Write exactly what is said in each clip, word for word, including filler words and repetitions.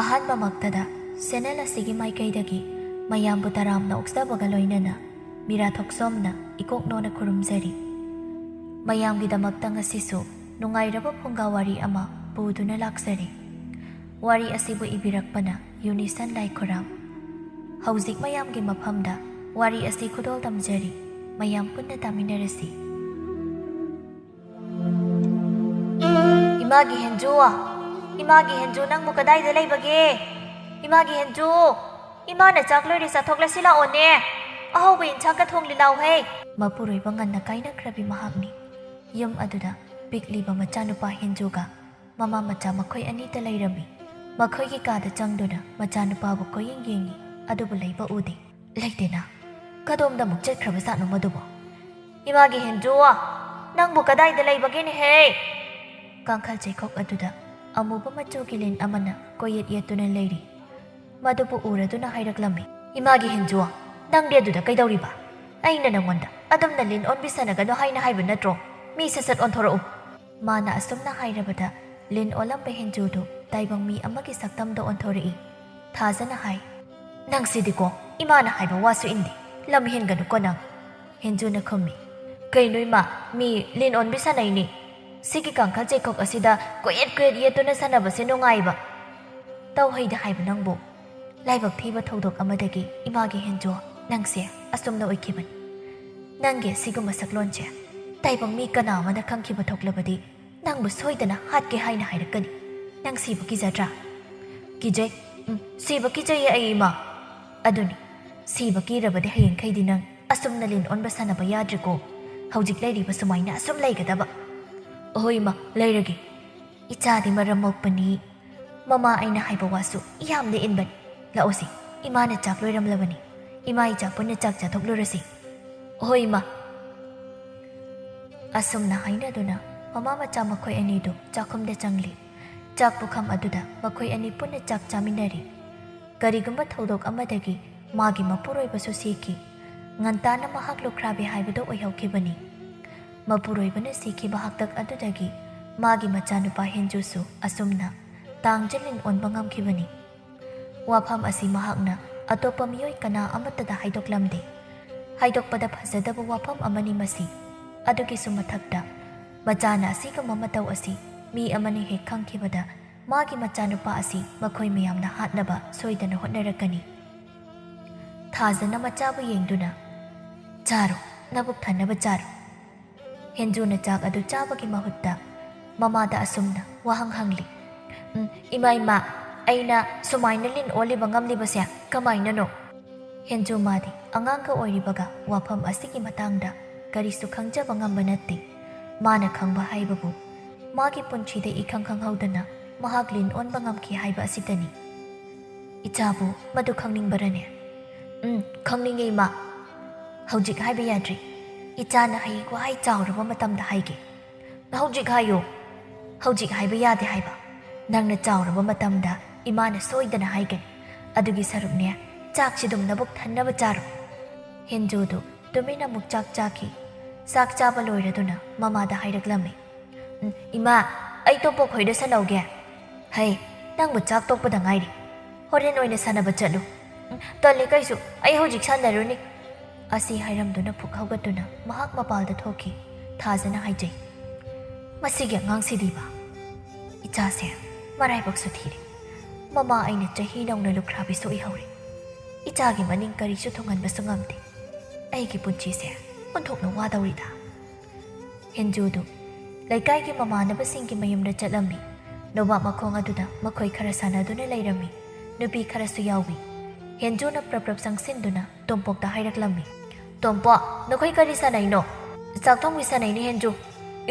ꯑꯍꯥꯟꯕꯃꯛꯇꯗ channel ꯑꯁꯤꯒꯤ ꯃꯥꯏꯀꯩꯗꯒꯤ ꯃꯌꯥꯝꯕꯨ ꯇꯔꯥꯝꯅ ꯑꯣꯛꯆꯕꯒ ꯂꯣꯏꯅꯅ ꯃꯤꯔꯥ ꯊꯣꯛꯆꯣꯝꯅ ꯏꯀꯣꯛ ꯅꯣꯟꯅ ꯈꯨꯔꯨꯝꯖꯔꯤ꯫ ꯃꯌꯥꯝꯒꯤꯗꯃꯛꯇ ꯉꯁꯤꯁꯨ ꯅꯨꯡꯉꯥꯏꯔꯕ ꯐꯨꯡꯒꯥ ꯋꯥꯔꯤ ꯑꯃ ꯄꯨꯗꯨꯅ ꯂꯥꯛꯆꯔꯤ꯫ ꯋꯥꯔꯤ ꯑꯁꯤꯕꯨ ꯏꯕꯤꯔꯛꯄꯅ ꯌꯨꯅꯤꯁꯟ ꯂꯥꯏꯈꯨꯔꯥꯝ꯫ ꯍꯧꯖꯤꯛ ꯃꯌꯥꯝꯒꯤ ꯃꯐꯝꯗ ꯋꯥꯔꯤ ꯑꯁꯤ ꯈꯨꯗꯣꯜ ꯇꯝꯖꯔꯤ꯫ ꯃꯌꯥꯝ ꯄꯨꯟꯅ ꯇꯥꯃꯤꯟꯅꯔꯁꯤ꯫ ꯏꯃꯥꯒꯤ ꯍꯦꯟꯖꯨ, ꯏꯃꯥꯒꯤ ꯍꯦꯟꯖꯨ, ꯅꯪꯕꯨ ꯀꯗꯥꯏꯗ ꯂꯩꯕꯒꯦ? ꯏꯃꯥꯒꯤ ꯍꯦꯟꯖꯨ, ꯏꯃꯥꯅ ꯆꯥꯛ ꯂꯣꯏꯔꯦ, ꯆꯥꯊꯣꯛꯂꯁꯤ ꯂꯥꯛꯑꯣꯅꯦ꯫ ꯑꯍꯧꯕ ꯏꯟꯁꯥꯡꯒ ꯊꯣꯡꯂꯤ ꯂꯥꯎꯍꯦ꯫ ꯃꯄꯨꯔꯣꯏꯕ ꯉꯟꯅ ꯀꯥꯏꯅꯈ꯭ꯔꯕꯤ ꯃꯍꯥꯛꯅꯤ꯫ ꯌꯨꯝ ꯑꯗꯨꯗ ꯄꯤꯛꯂꯤꯕ ꯃꯆꯥꯅꯨꯄꯥ ꯍꯦꯟꯖꯨꯒ ꯃꯃꯥ ꯃꯆꯥ ꯃꯈꯣꯏ ꯑꯅꯤꯇ ꯂꯩꯔꯝꯃꯤ꯫ ꯃꯈꯣꯏꯒꯤ ꯀꯥꯗ ꯆꯪꯗꯨꯅ ꯃꯆꯥꯅꯨꯄꯥꯕꯨ ꯀꯣꯏꯌꯦꯡ ꯌꯦꯡꯉꯤ, ꯑꯗꯨꯕꯨ ꯂꯩꯕ ꯎꯗꯦ꯫ ꯂꯩꯇꯦꯅ? ꯀꯗꯣꯝꯗ ꯑꯃꯨꯛ ꯆꯠꯈ꯭ꯔꯕ ꯖꯥꯠꯅꯣ ꯃꯗꯨꯕꯣ? ꯏꯃꯥꯒꯤ ꯍꯦꯟꯖꯨ, ꯅꯪꯕꯨ ꯀꯗꯥꯏꯗ ꯂꯩꯕꯒꯦꯅꯦꯍꯦ? ꯀꯥꯡꯈꯜ ꯆꯩꯈꯣꯛ ꯑꯗꯨꯗ ꯑꯃꯨꯕ ꯃꯆꯨꯒꯤ ꯂꯤꯟ ꯑꯃꯅ ꯀꯣꯏꯌꯦꯠ ꯌꯦꯠꯇꯨꯅ ꯂꯩꯔꯤ꯫ ꯃꯗꯨꯕꯨ ꯎꯔꯗꯨꯅ ꯍꯥꯏꯔꯛꯂꯝꯃꯤ, "ꯏꯃꯥꯒꯤ ꯍꯦꯟꯖꯨ, ꯅꯪꯗꯤ ꯑꯗꯨꯗ ꯀꯩꯗꯧꯔꯤꯕ? ꯑꯩꯅ ꯅꯪꯉꯣꯟꯗ ꯑꯗꯨꯝꯅ ꯂꯤꯟ ꯑꯣꯟꯕꯤꯁꯅꯒꯅꯨ ꯍꯥꯏꯅ ꯍꯥꯏꯕ ꯅꯠꯇ꯭ꯔꯣ? ꯃꯤ ꯁꯠ ꯁꯠ ꯑꯣꯟꯊꯣꯔꯛꯎ꯫" ꯃꯥꯅ ꯑꯁꯨꯝꯅ ꯍꯥꯏꯔꯕꯗ ꯂꯤꯟ ꯑꯣꯜꯂꯝꯕ ꯍꯦꯟꯖꯨꯗꯨ ꯇꯥꯏꯕꯪ ꯃꯤ ꯑꯃꯒꯤ ꯁꯛꯇꯝꯗ ꯑꯣꯟꯊꯣꯔꯛꯏ꯫ ꯊꯥꯖꯅ ꯍꯥꯏ, "ꯅꯪꯁꯤꯗꯤꯀꯣ, ꯏꯃꯥꯅ ꯍꯥꯏꯕ ꯋꯥꯁꯨ ꯏꯟꯗꯦ, ꯂꯝ ꯍꯦꯟꯒꯅꯨꯀꯣ ꯅꯪ꯫" ꯍꯦꯟꯖꯨꯅ ꯈꯨꯝꯃꯤ, "ꯀꯩꯅꯣ ꯏꯃꯥ, ꯃꯤ ꯂꯤꯟ ꯑꯣꯟꯕꯤ ꯁꯥꯟꯅꯩꯅꯤ꯫ ꯁꯤꯒꯤ ꯀꯥꯡꯈꯜ ꯆꯩꯈꯣꯛ ꯑꯁꯤꯗ ꯀꯣꯏꯌꯦꯠ ꯀꯣꯏꯌꯦꯠ ꯌꯦꯠꯇꯨꯅ ꯁꯥꯟꯅꯕꯁꯦ ꯅꯨꯡꯉꯥꯏꯕ꯫ ꯇꯧ ꯍꯩꯗ ꯍꯥꯏꯕ ꯅꯪꯕꯨ꯫ ꯂꯥꯏꯕꯛ ꯊꯤꯕ ꯊꯧꯗꯣꯛ ꯑꯃꯗꯒꯤ ꯏꯃꯥꯒꯤ ꯍꯦꯟꯖꯨ, ꯅꯪꯁꯦ ꯑꯁꯨꯝꯅ ꯑꯣꯏꯈꯤꯕꯅꯤ꯫ ꯅꯪꯒꯤ ꯑꯁꯤꯒꯨꯝꯕ ꯁꯛꯂꯣꯟꯁꯦ ꯇꯥꯏꯕꯪ ꯃꯤ ꯀꯅꯥ ꯑꯃꯅ ꯈꯪꯈꯤꯕ ꯊꯣꯛꯂꯕꯗꯤ ꯅꯪꯕꯨ ꯁꯣꯏꯗꯅ ꯍꯥꯠꯀꯦ ꯍꯥꯏꯅ ꯍꯥꯏꯔꯛꯀꯅꯤ꯫ ꯅꯪ ꯁꯤꯕ ꯀꯤꯖꯗ꯭ꯔꯥ?" "ꯀꯤꯖꯩ꯫ ꯎꯝ, ꯁꯤꯕ ꯀꯤꯖꯩꯌꯦ ꯑꯩ, ꯏꯃꯥ꯫" "ꯑꯗꯨꯅꯤ, ꯁꯤꯕ ꯀꯤꯔꯕꯗꯤ ꯍꯌꯦꯡꯈꯩꯗꯤ ꯅꯪ ꯑꯁꯨꯝꯅ ꯂꯤꯟ ꯑꯣꯟꯕ ꯁꯥꯟꯅꯕ ꯌꯥꯗ꯭ꯔꯦꯀꯣ꯫ ꯍꯧꯖꯤꯛ ꯂꯩꯔꯤꯕ ꯁꯨꯃꯥꯏꯅ ꯑꯁꯨꯝ ꯂꯩꯒꯗꯕ꯫" "ꯑꯍꯣꯏ ꯏꯃꯥ, ꯂꯩꯔꯒꯦ꯫ ꯏꯆꯥꯗꯤ ꯃꯔꯝ ꯃꯣꯛꯄꯅꯤ꯫ ꯃꯃꯥ ꯑꯩꯅ ꯍꯥꯏꯕ ꯋꯥꯁꯨ ꯌꯥꯝꯅ ꯏꯟꯕꯅꯤ꯫ ꯂꯥꯛꯑꯣꯁꯤ, ꯏꯃꯥꯅ ꯆꯥꯛ ꯂꯣꯏꯔꯝꯂꯕꯅꯤ꯫ ꯏꯃꯥ ꯏꯆꯥ ꯄꯨꯟꯅ ꯆꯥꯛ ꯆꯥꯊꯣꯛꯂꯨꯔꯁꯤ꯫" "ꯍꯣꯏ ꯏꯃꯥ꯫" ꯑꯁꯨꯝꯅ ꯍꯥꯏꯅꯗꯨꯅ ꯃꯃꯥ ꯃꯆꯥ ꯃꯈꯣꯏ ꯑꯅꯤꯗꯨ ꯆꯥꯛꯈꯨꯝꯗ ꯆꯪꯂꯤ꯫ ꯆꯥꯛ ꯄꯨꯈꯝ ꯑꯗꯨꯗ ꯃꯈꯣꯏ ꯑꯅꯤ ꯄꯨꯟꯅ ꯆꯥꯛ ꯆꯥꯃꯤꯟꯅꯔꯤ꯫ ꯀꯔꯤꯒꯨꯝꯕ ꯊꯧꯗꯣꯛ ꯑꯃꯗꯒꯤ ꯃꯥꯒꯤ ꯃꯄꯨꯔꯣꯏꯕꯁꯨ ꯁꯤꯈꯤ꯫ ꯉꯟꯇꯥꯅ ꯃꯍꯥꯛ ꯂꯨꯈ꯭ꯔꯥꯕꯤ ꯍꯥꯏꯕꯗꯨ ꯑꯣꯏꯍꯧꯈꯤꯕꯅꯤ꯫ ꯃꯄꯨꯔꯣꯏꯕꯅ ꯁꯤꯈꯤꯕ ꯍꯥꯛꯇꯛ ꯑꯗꯨꯗꯒꯤ ꯃꯥꯒꯤ ꯃꯆꯥꯅꯨꯄꯥ ꯍꯦꯟꯖꯨꯁꯨ ꯑꯁꯨꯝꯅ ꯇꯥꯡꯖ ꯂꯤꯟ ꯑꯣꯟꯕ ꯉꯝꯈꯤꯕꯅꯤ꯫ ꯋꯥꯐꯝ ꯑꯁꯤ ꯃꯍꯥꯛꯅ ꯑꯇꯣꯞꯄ ꯃꯤꯑꯣꯏ ꯀꯅꯥ ꯑꯃꯠꯇꯗ ꯍꯥꯏꯗꯣꯛꯂꯝꯗꯦ꯫ ꯍꯥꯏꯗꯣꯛꯄꯗ ꯐꯖꯗꯕ ꯋꯥꯐꯝ ꯑꯃꯅꯤ ꯃꯁꯤ꯫ ꯑꯗꯨꯒꯤꯁꯨ ꯃꯊꯛꯇ, ꯃꯆꯥꯅ ꯑꯁꯤꯒꯨꯝꯕ ꯃꯇꯧ ꯑꯁꯤ ꯃꯤ ꯑꯃꯅ ꯍꯦꯛ ꯈꯪꯈꯤꯕꯗ, ꯃꯥꯒꯤ ꯃꯆꯥꯅꯨꯄꯥ ꯑꯁꯤ ꯃꯈꯣꯏ ꯃꯌꯥꯝꯅ ꯍꯥꯠꯅꯕ ꯁꯣꯏꯗꯅ ꯍꯣꯠꯅꯔꯛꯀꯅꯤ꯫ ꯊꯥꯖꯅ ꯃꯆꯥꯕꯨ ꯌꯦꯡꯗꯨꯅ, "ꯆꯥꯔꯣ, ꯅꯕꯨꯛ ꯊꯟꯅꯕ ꯆꯥꯔꯣ꯫" ꯍꯦꯟꯖꯨꯅ ꯆꯥꯛ ꯑꯗꯨ ꯆꯥꯕꯒꯤ ꯃꯍꯨꯠꯇ ꯃꯃꯥꯗ ꯑꯁꯨꯝꯅ ꯋꯥꯍꯪ ꯍꯪꯂꯤ, "ꯎꯝ, ꯏꯃꯥ, ꯏꯃꯥ, ꯑꯩꯅ ꯁꯨꯃꯥꯏꯅ ꯂꯤꯟ ꯑꯣꯜꯂꯤꯕ ꯉꯝꯂꯤꯕꯁꯦ ꯀꯃꯥꯏꯅꯅꯣ?" ꯍꯦꯟꯖꯨ ꯃꯥꯗꯤ ꯑꯉꯥꯡꯒ ꯑꯣꯏꯔꯤꯕꯒ ꯋꯥꯐꯝ ꯑꯁꯤꯒꯤ ꯃꯇꯥꯡꯗ ꯀꯔꯤꯁꯨ ꯈꯪꯖꯕ ꯉꯝꯕ ꯅꯠꯇꯦ꯫ ꯃꯥꯅ ꯈꯪꯕ ꯍꯥꯏꯕꯕꯨ ꯃꯥꯒꯤ ꯄꯨꯟꯁꯤꯗ ꯏꯈꯪ ꯈꯪꯍꯧꯗꯅ ꯃꯍꯥꯛ ꯂꯤꯟ ꯑꯣꯟꯕ ꯉꯝꯈꯤ ꯍꯥꯏꯕ ꯑꯁꯤꯇꯅꯤ꯫ "ꯏꯆꯥꯕꯨ ꯃꯗꯨ ꯈꯪꯅꯤꯡꯕꯔꯅꯦ?" "ꯎꯝ, ꯈꯪꯅꯤꯡꯉꯦ, ꯏꯃꯥ꯫" "ꯍꯧꯖꯤꯛ ꯍꯥꯏꯕ ꯌꯥꯗ꯭ꯔꯤ꯫ ꯏꯆꯥꯅ ꯍꯌꯦꯡ ꯋꯥꯍꯩ ꯆꯥꯎꯔꯕ ꯃꯇꯝꯗ ꯍꯥꯏꯒꯦ꯫" "ꯍꯧꯖꯤꯛ ꯍꯥꯏꯌꯨ꯫" "ꯍꯧꯖꯤꯛ ꯍꯥꯏꯕ ꯌꯥꯗꯦ ꯍꯥꯏꯕ꯫ ꯅꯪꯅ ꯆꯥꯎꯔꯕ ꯃꯇꯝꯗ ꯏꯃꯥꯅ ꯁꯣꯏꯗꯅ ꯍꯥꯏꯒꯅꯤ꯫ ꯑꯗꯨꯒꯤ ꯁꯔꯨꯛꯅꯦ, ꯆꯥꯛꯁꯤ ꯑꯗꯨꯝ ꯅꯕꯨꯛ ꯊꯟꯅꯕ ꯆꯥꯔꯣ꯫" ꯍꯦꯟꯖꯨꯗꯨ ꯇꯨꯃꯤꯟꯅ ꯑꯃꯨꯛ ꯆꯥꯛ ꯆꯥꯈꯤ꯫ ꯆꯥꯛ ꯆꯥꯕ ꯂꯣꯏꯔꯗꯨꯅ ꯃꯃꯥꯗ ꯍꯥꯏꯔꯛꯂꯝꯃꯤ, "ꯎꯝ, ꯏꯃꯥ, ꯑꯩ ꯇꯣꯝꯄꯣꯛ ꯈꯣꯏꯗ ꯁꯥꯟꯅꯧꯒꯦ꯫" "ꯍꯩ, ꯅꯪꯕꯨ ꯆꯥꯛ ꯇꯣꯛꯄꯗ ꯉꯥꯏꯔꯤ꯫ ꯍꯣꯔꯦꯟ ꯑꯣꯏꯅ ꯁꯥꯟꯅꯕ ꯆꯠꯂꯨ꯫" "ꯎꯝ, ꯇꯜꯂꯦ ꯀꯩꯁꯨ, ꯑꯩ ꯍꯧꯖꯤꯛ ꯁꯥꯟꯅꯔꯨꯅꯤ꯫" ꯑꯁꯤ ꯍꯥꯏꯔꯝꯗꯨꯅ ꯐꯨꯛ ꯍꯧꯒꯠꯇꯨꯅ ꯃꯍꯥꯛ ꯃꯄꯥꯜꯗ ꯊꯣꯛꯈꯤ꯫ ꯊꯥꯖꯅ ꯍꯥꯏꯖꯩ, "ꯃꯁꯤꯒꯤ ꯑꯉꯥꯡꯁꯤꯗꯤꯕ, ꯏꯆꯥꯁꯦ ꯃꯔꯥꯏꯕꯛꯁꯨ ꯊꯤꯔꯦ꯫ ꯃꯃꯥ ꯑꯩꯅ ꯆꯍꯤ ꯅꯧꯅ ꯂꯨꯈ꯭ꯔꯥꯕꯤ ꯁꯣꯛꯏꯍꯧꯔꯦ꯫ ꯏꯆꯥꯒꯤ ꯃꯅꯤꯡ ꯀꯔꯤꯁꯨ ꯊꯨꯡꯍꯟꯕꯁꯨ ꯉꯝꯗꯦ꯫ ꯑꯩꯒꯤ ꯄꯨꯟꯁꯤꯁꯦ ꯑꯣꯟꯊꯣꯛꯅ ꯋꯥꯗꯧꯔꯤꯗ꯫" ꯍꯦꯟꯖꯨꯗꯨ ꯂꯩꯀꯥꯏꯒꯤ ꯃꯃꯥꯟꯅꯕꯁꯤꯡꯒꯤ ꯃꯌꯨꯝꯗ ꯆꯠꯂꯝꯃꯤ꯫ ꯅꯣꯕꯥꯞ ꯃꯈꯣꯡ ꯑꯗꯨꯗ ꯃꯈꯣꯏ ꯈꯔ ꯁꯥꯟꯅꯗꯨꯅ ꯂꯩꯔꯝꯃꯤ꯫ ꯅꯨꯄꯤ ꯈꯔꯁꯨ ꯌꯥꯎꯏ꯫ ꯍꯦꯟꯖꯨꯅ ꯄ꯭ꯔꯞ ꯄ꯭ꯔꯞ ꯆꯪꯁꯤꯟꯗꯨꯅ ꯇꯣꯝꯄꯣꯛꯇ ꯍꯥꯏꯔꯛꯂꯝꯃꯤ, "ꯇꯣꯝꯄꯣꯛ, ꯅꯈꯣꯏ ꯀꯔꯤ ꯁꯥꯟꯅꯩꯅꯣ?" "ꯆꯥꯛꯊꯣꯡꯕꯤ ꯁꯥꯟꯅꯩꯅꯦ, ꯍꯦꯟꯖꯨ꯫"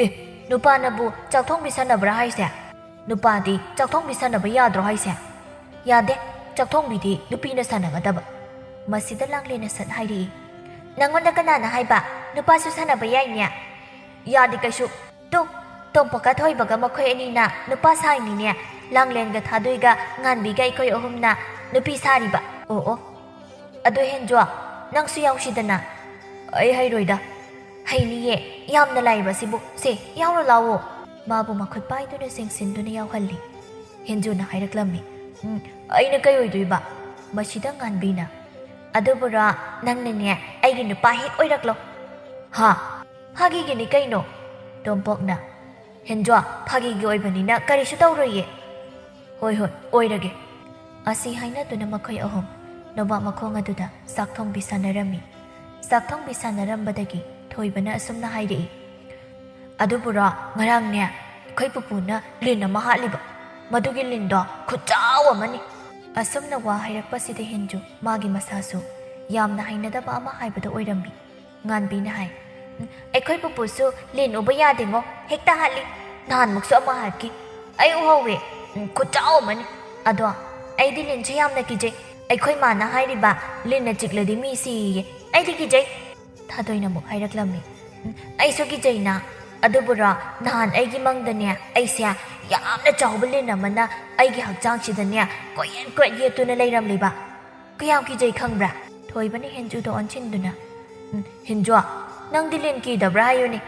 "ꯑꯦ, ꯅꯨꯄꯥꯅꯕꯨ ꯆꯥꯛꯊꯣꯡꯕꯤ ꯁꯥꯟꯅꯕ꯭ꯔꯥ ꯍꯥꯏꯁꯦ? ꯅꯨꯄꯥꯗꯤ ꯆꯥꯛꯊꯣꯡꯕꯤ ꯁꯥꯟꯅꯕ ꯌꯥꯗ꯭ꯔꯣ ꯍꯥꯏꯁꯦ?" "ꯌꯥꯗꯦ, ꯆꯥꯛꯊꯣꯡꯕꯤꯗꯤ ꯅꯨꯄꯤꯅ ꯁꯥꯟꯅꯒꯗꯕ꯫" ꯃꯁꯤꯗ ꯂꯥꯡꯂꯦꯟꯅ ꯁꯠ ꯍꯥꯏꯔꯛꯏ, "ꯅꯪꯉꯣꯟꯗ ꯀꯅꯥꯅ ꯍꯥꯏꯕ ꯅꯨꯄꯥꯁꯨ ꯁꯥꯟꯅꯕ ꯌꯥꯏꯅꯦ?" "ꯌꯥꯗꯦ ꯀꯩꯁꯨ꯫ ꯇꯨ, ꯇꯣꯝꯄꯣꯛꯀ ꯊꯣꯏꯕꯒ ꯃꯈꯣꯏ ꯑꯅꯤꯅ ꯅꯨꯄꯥ ꯁꯥꯏꯅꯤꯅꯦ꯫ ꯂꯥꯡꯂꯦꯟꯒ ꯊꯥꯗꯣꯏꯒ ꯉꯥꯟꯕꯤꯒ ꯑꯩꯈꯣꯏ ꯑꯍꯨꯝꯅ ꯅꯨꯄꯤ ꯁꯥꯔꯤꯕ꯫" "ꯑꯣ ꯑꯣ, ꯑꯗꯨ ꯍꯦꯟꯖꯨ, ꯅꯪꯁꯨ ꯌꯥꯎꯁꯤꯗꯅ꯫" "ꯑꯩ ꯍꯩꯔꯣꯏꯗ꯫" "ꯍꯩꯅꯤꯌꯦ, ꯌꯥꯝꯅ ꯂꯥꯏꯕ ꯁꯤꯕꯨ꯫ ꯁꯦ, ꯌꯥꯎꯔꯨ ꯂꯥꯎꯑꯣ꯫" ꯃꯥꯕꯨ ꯃꯈꯨꯠ ꯄꯥꯏꯗꯨꯅ ꯆꯤꯡꯁꯤꯟꯗꯨꯅ ꯌꯥꯎꯍꯜꯂꯤ꯫ ꯍꯦꯟꯖꯨꯅ ꯍꯥꯏꯔꯛꯂꯝꯃꯤ꯫ "ꯎꯝ, ꯑꯩꯅ ꯀꯩ ꯑꯣꯏꯗꯣꯏꯕ?" ꯃꯁꯤꯗ ꯉꯥꯟꯕꯤꯅ, "ꯑꯗꯨꯕꯨꯔꯣ, ꯅꯪꯅꯅꯦ ꯑꯩꯒꯤ ꯅꯨꯄꯥ ꯍꯦꯛ ꯑꯣꯏꯔꯛꯂꯣ꯫ ꯍꯥ? ꯐꯥꯒꯤꯒꯤꯅꯤ ꯀꯩꯅꯣ?" ꯇꯣꯝꯄꯣꯛꯅ, "ꯍꯦꯟꯖꯣ, ꯐꯥꯒꯤꯒꯤ ꯑꯣꯏꯕꯅꯤꯅ ꯀꯔꯤꯁꯨ ꯇꯧꯔꯣꯏꯌꯦ꯫" "ꯍꯣꯏ ꯍꯣꯏ, ꯑꯣꯏꯔꯒꯦ꯫" ꯑꯁꯤ ꯍꯥꯏꯅꯗꯨꯅ ꯃꯈꯣꯏ ꯑꯍꯨꯝ ꯅꯣꯕꯥꯞ ꯃꯈꯣꯡ ꯑꯗꯨꯗ ꯆꯥꯛ ꯊꯣꯡꯕꯤ ꯁꯥꯟꯅꯔꯝꯃꯤ꯫ ꯆꯥꯛ ꯊꯣꯡꯕꯤ ꯁꯥꯟꯅꯔꯝꯕꯗꯒꯤ ꯊꯣꯏꯕꯅ ꯑꯁꯨꯝꯅ ꯍꯥꯏꯔꯛꯏ, "ꯑꯗꯨꯕꯨꯔꯣ, ꯉꯔꯥꯡꯅꯦ ꯑꯩꯈꯣꯏ ꯄꯨꯄꯨꯅ ꯂꯤꯟ ꯑꯃ ꯍꯥꯠꯂꯤꯕ꯫ ꯃꯗꯨꯒꯤ ꯂꯤꯟꯗꯣ ꯈꯨꯆꯥꯎ ꯑꯃꯅꯤ꯫" ꯑꯁꯨꯝꯅ ꯋꯥ ꯍꯥꯏꯔꯛꯄꯁꯤꯗ ꯍꯦꯟꯖꯨ ꯃꯥꯒꯤ ꯃꯁꯥꯁꯨ ꯌꯥꯝꯅ ꯍꯩꯅꯗꯕ ꯑꯃ ꯍꯥꯏꯕꯗꯣ ꯑꯣꯏꯔꯝꯃꯤ꯫ ꯉꯥꯟꯕꯤꯅ ꯍꯥꯏ, "ꯎꯝ, ꯑꯩꯈꯣꯏ ꯄꯨꯄꯨꯁꯨ ꯂꯤꯟ ꯎꯕ ꯌꯥꯗꯦꯉꯣ, ꯍꯦꯛꯇ ꯍꯥꯠꯂꯤ꯫ ꯅꯍꯥꯟꯃꯨꯛꯁꯨ ꯑꯃ ꯍꯥꯠꯈꯤ꯫ ꯑꯩ ꯎꯍꯧꯋꯦ꯫ ꯎꯝ, ꯈꯨꯆꯥꯎ ꯑꯃꯅꯤ꯫ ꯑꯗꯣ ꯑꯩꯗꯤ ꯂꯤꯟꯁꯦ ꯌꯥꯝꯅ ꯀꯤꯖꯩ꯫ ꯑꯩꯈꯣꯏ ꯃꯥꯅ ꯍꯥꯏꯔꯤꯕ ꯂꯤꯟꯅ ꯆꯤꯛꯂꯗꯤ ꯃꯤ ꯁꯤꯌꯦ꯫ ꯑꯩꯗꯤ ꯀꯤꯖꯩ꯫" ꯊꯥꯗꯣꯏꯅ ꯑꯃꯨꯛ ꯍꯥꯏꯔꯛꯂꯝꯃꯤ, "ꯎꯝ, ꯑꯩꯁꯨ ꯀꯤꯖꯩꯅ꯫ ꯑꯗꯨꯕꯨꯔꯣ, ꯅꯍꯥꯟ ꯑꯩꯒꯤ ꯃꯪꯗꯅꯦ ꯑꯩꯁꯦ ꯌꯥꯝꯅ ꯆꯥꯎꯕ ꯂꯤꯟ ꯑꯃꯅ ꯑꯩꯒꯤ ꯍꯛꯆꯥꯡꯁꯤꯗꯅꯦ ꯀꯣꯏꯌꯦꯠ ꯀꯣꯏꯌꯦꯠ ꯌꯦꯠꯇꯨꯅ ꯂꯩꯔꯝꯂꯤꯕ꯫ ꯀꯌꯥꯝ ꯀꯤꯖꯩ ꯈꯪꯕ꯭ꯔꯥ?" ꯊꯣꯏꯕꯅ ꯍꯦꯟꯖꯨꯗ ꯑꯣꯟꯁꯤꯟꯗꯨꯅ, "ꯎꯝ, ꯍꯦꯟꯖꯨ, ꯅꯪꯗꯤ ꯂꯤꯟ ꯀꯤꯗꯕ꯭ꯔꯥ ꯍꯥꯏꯌꯨꯅꯦ?"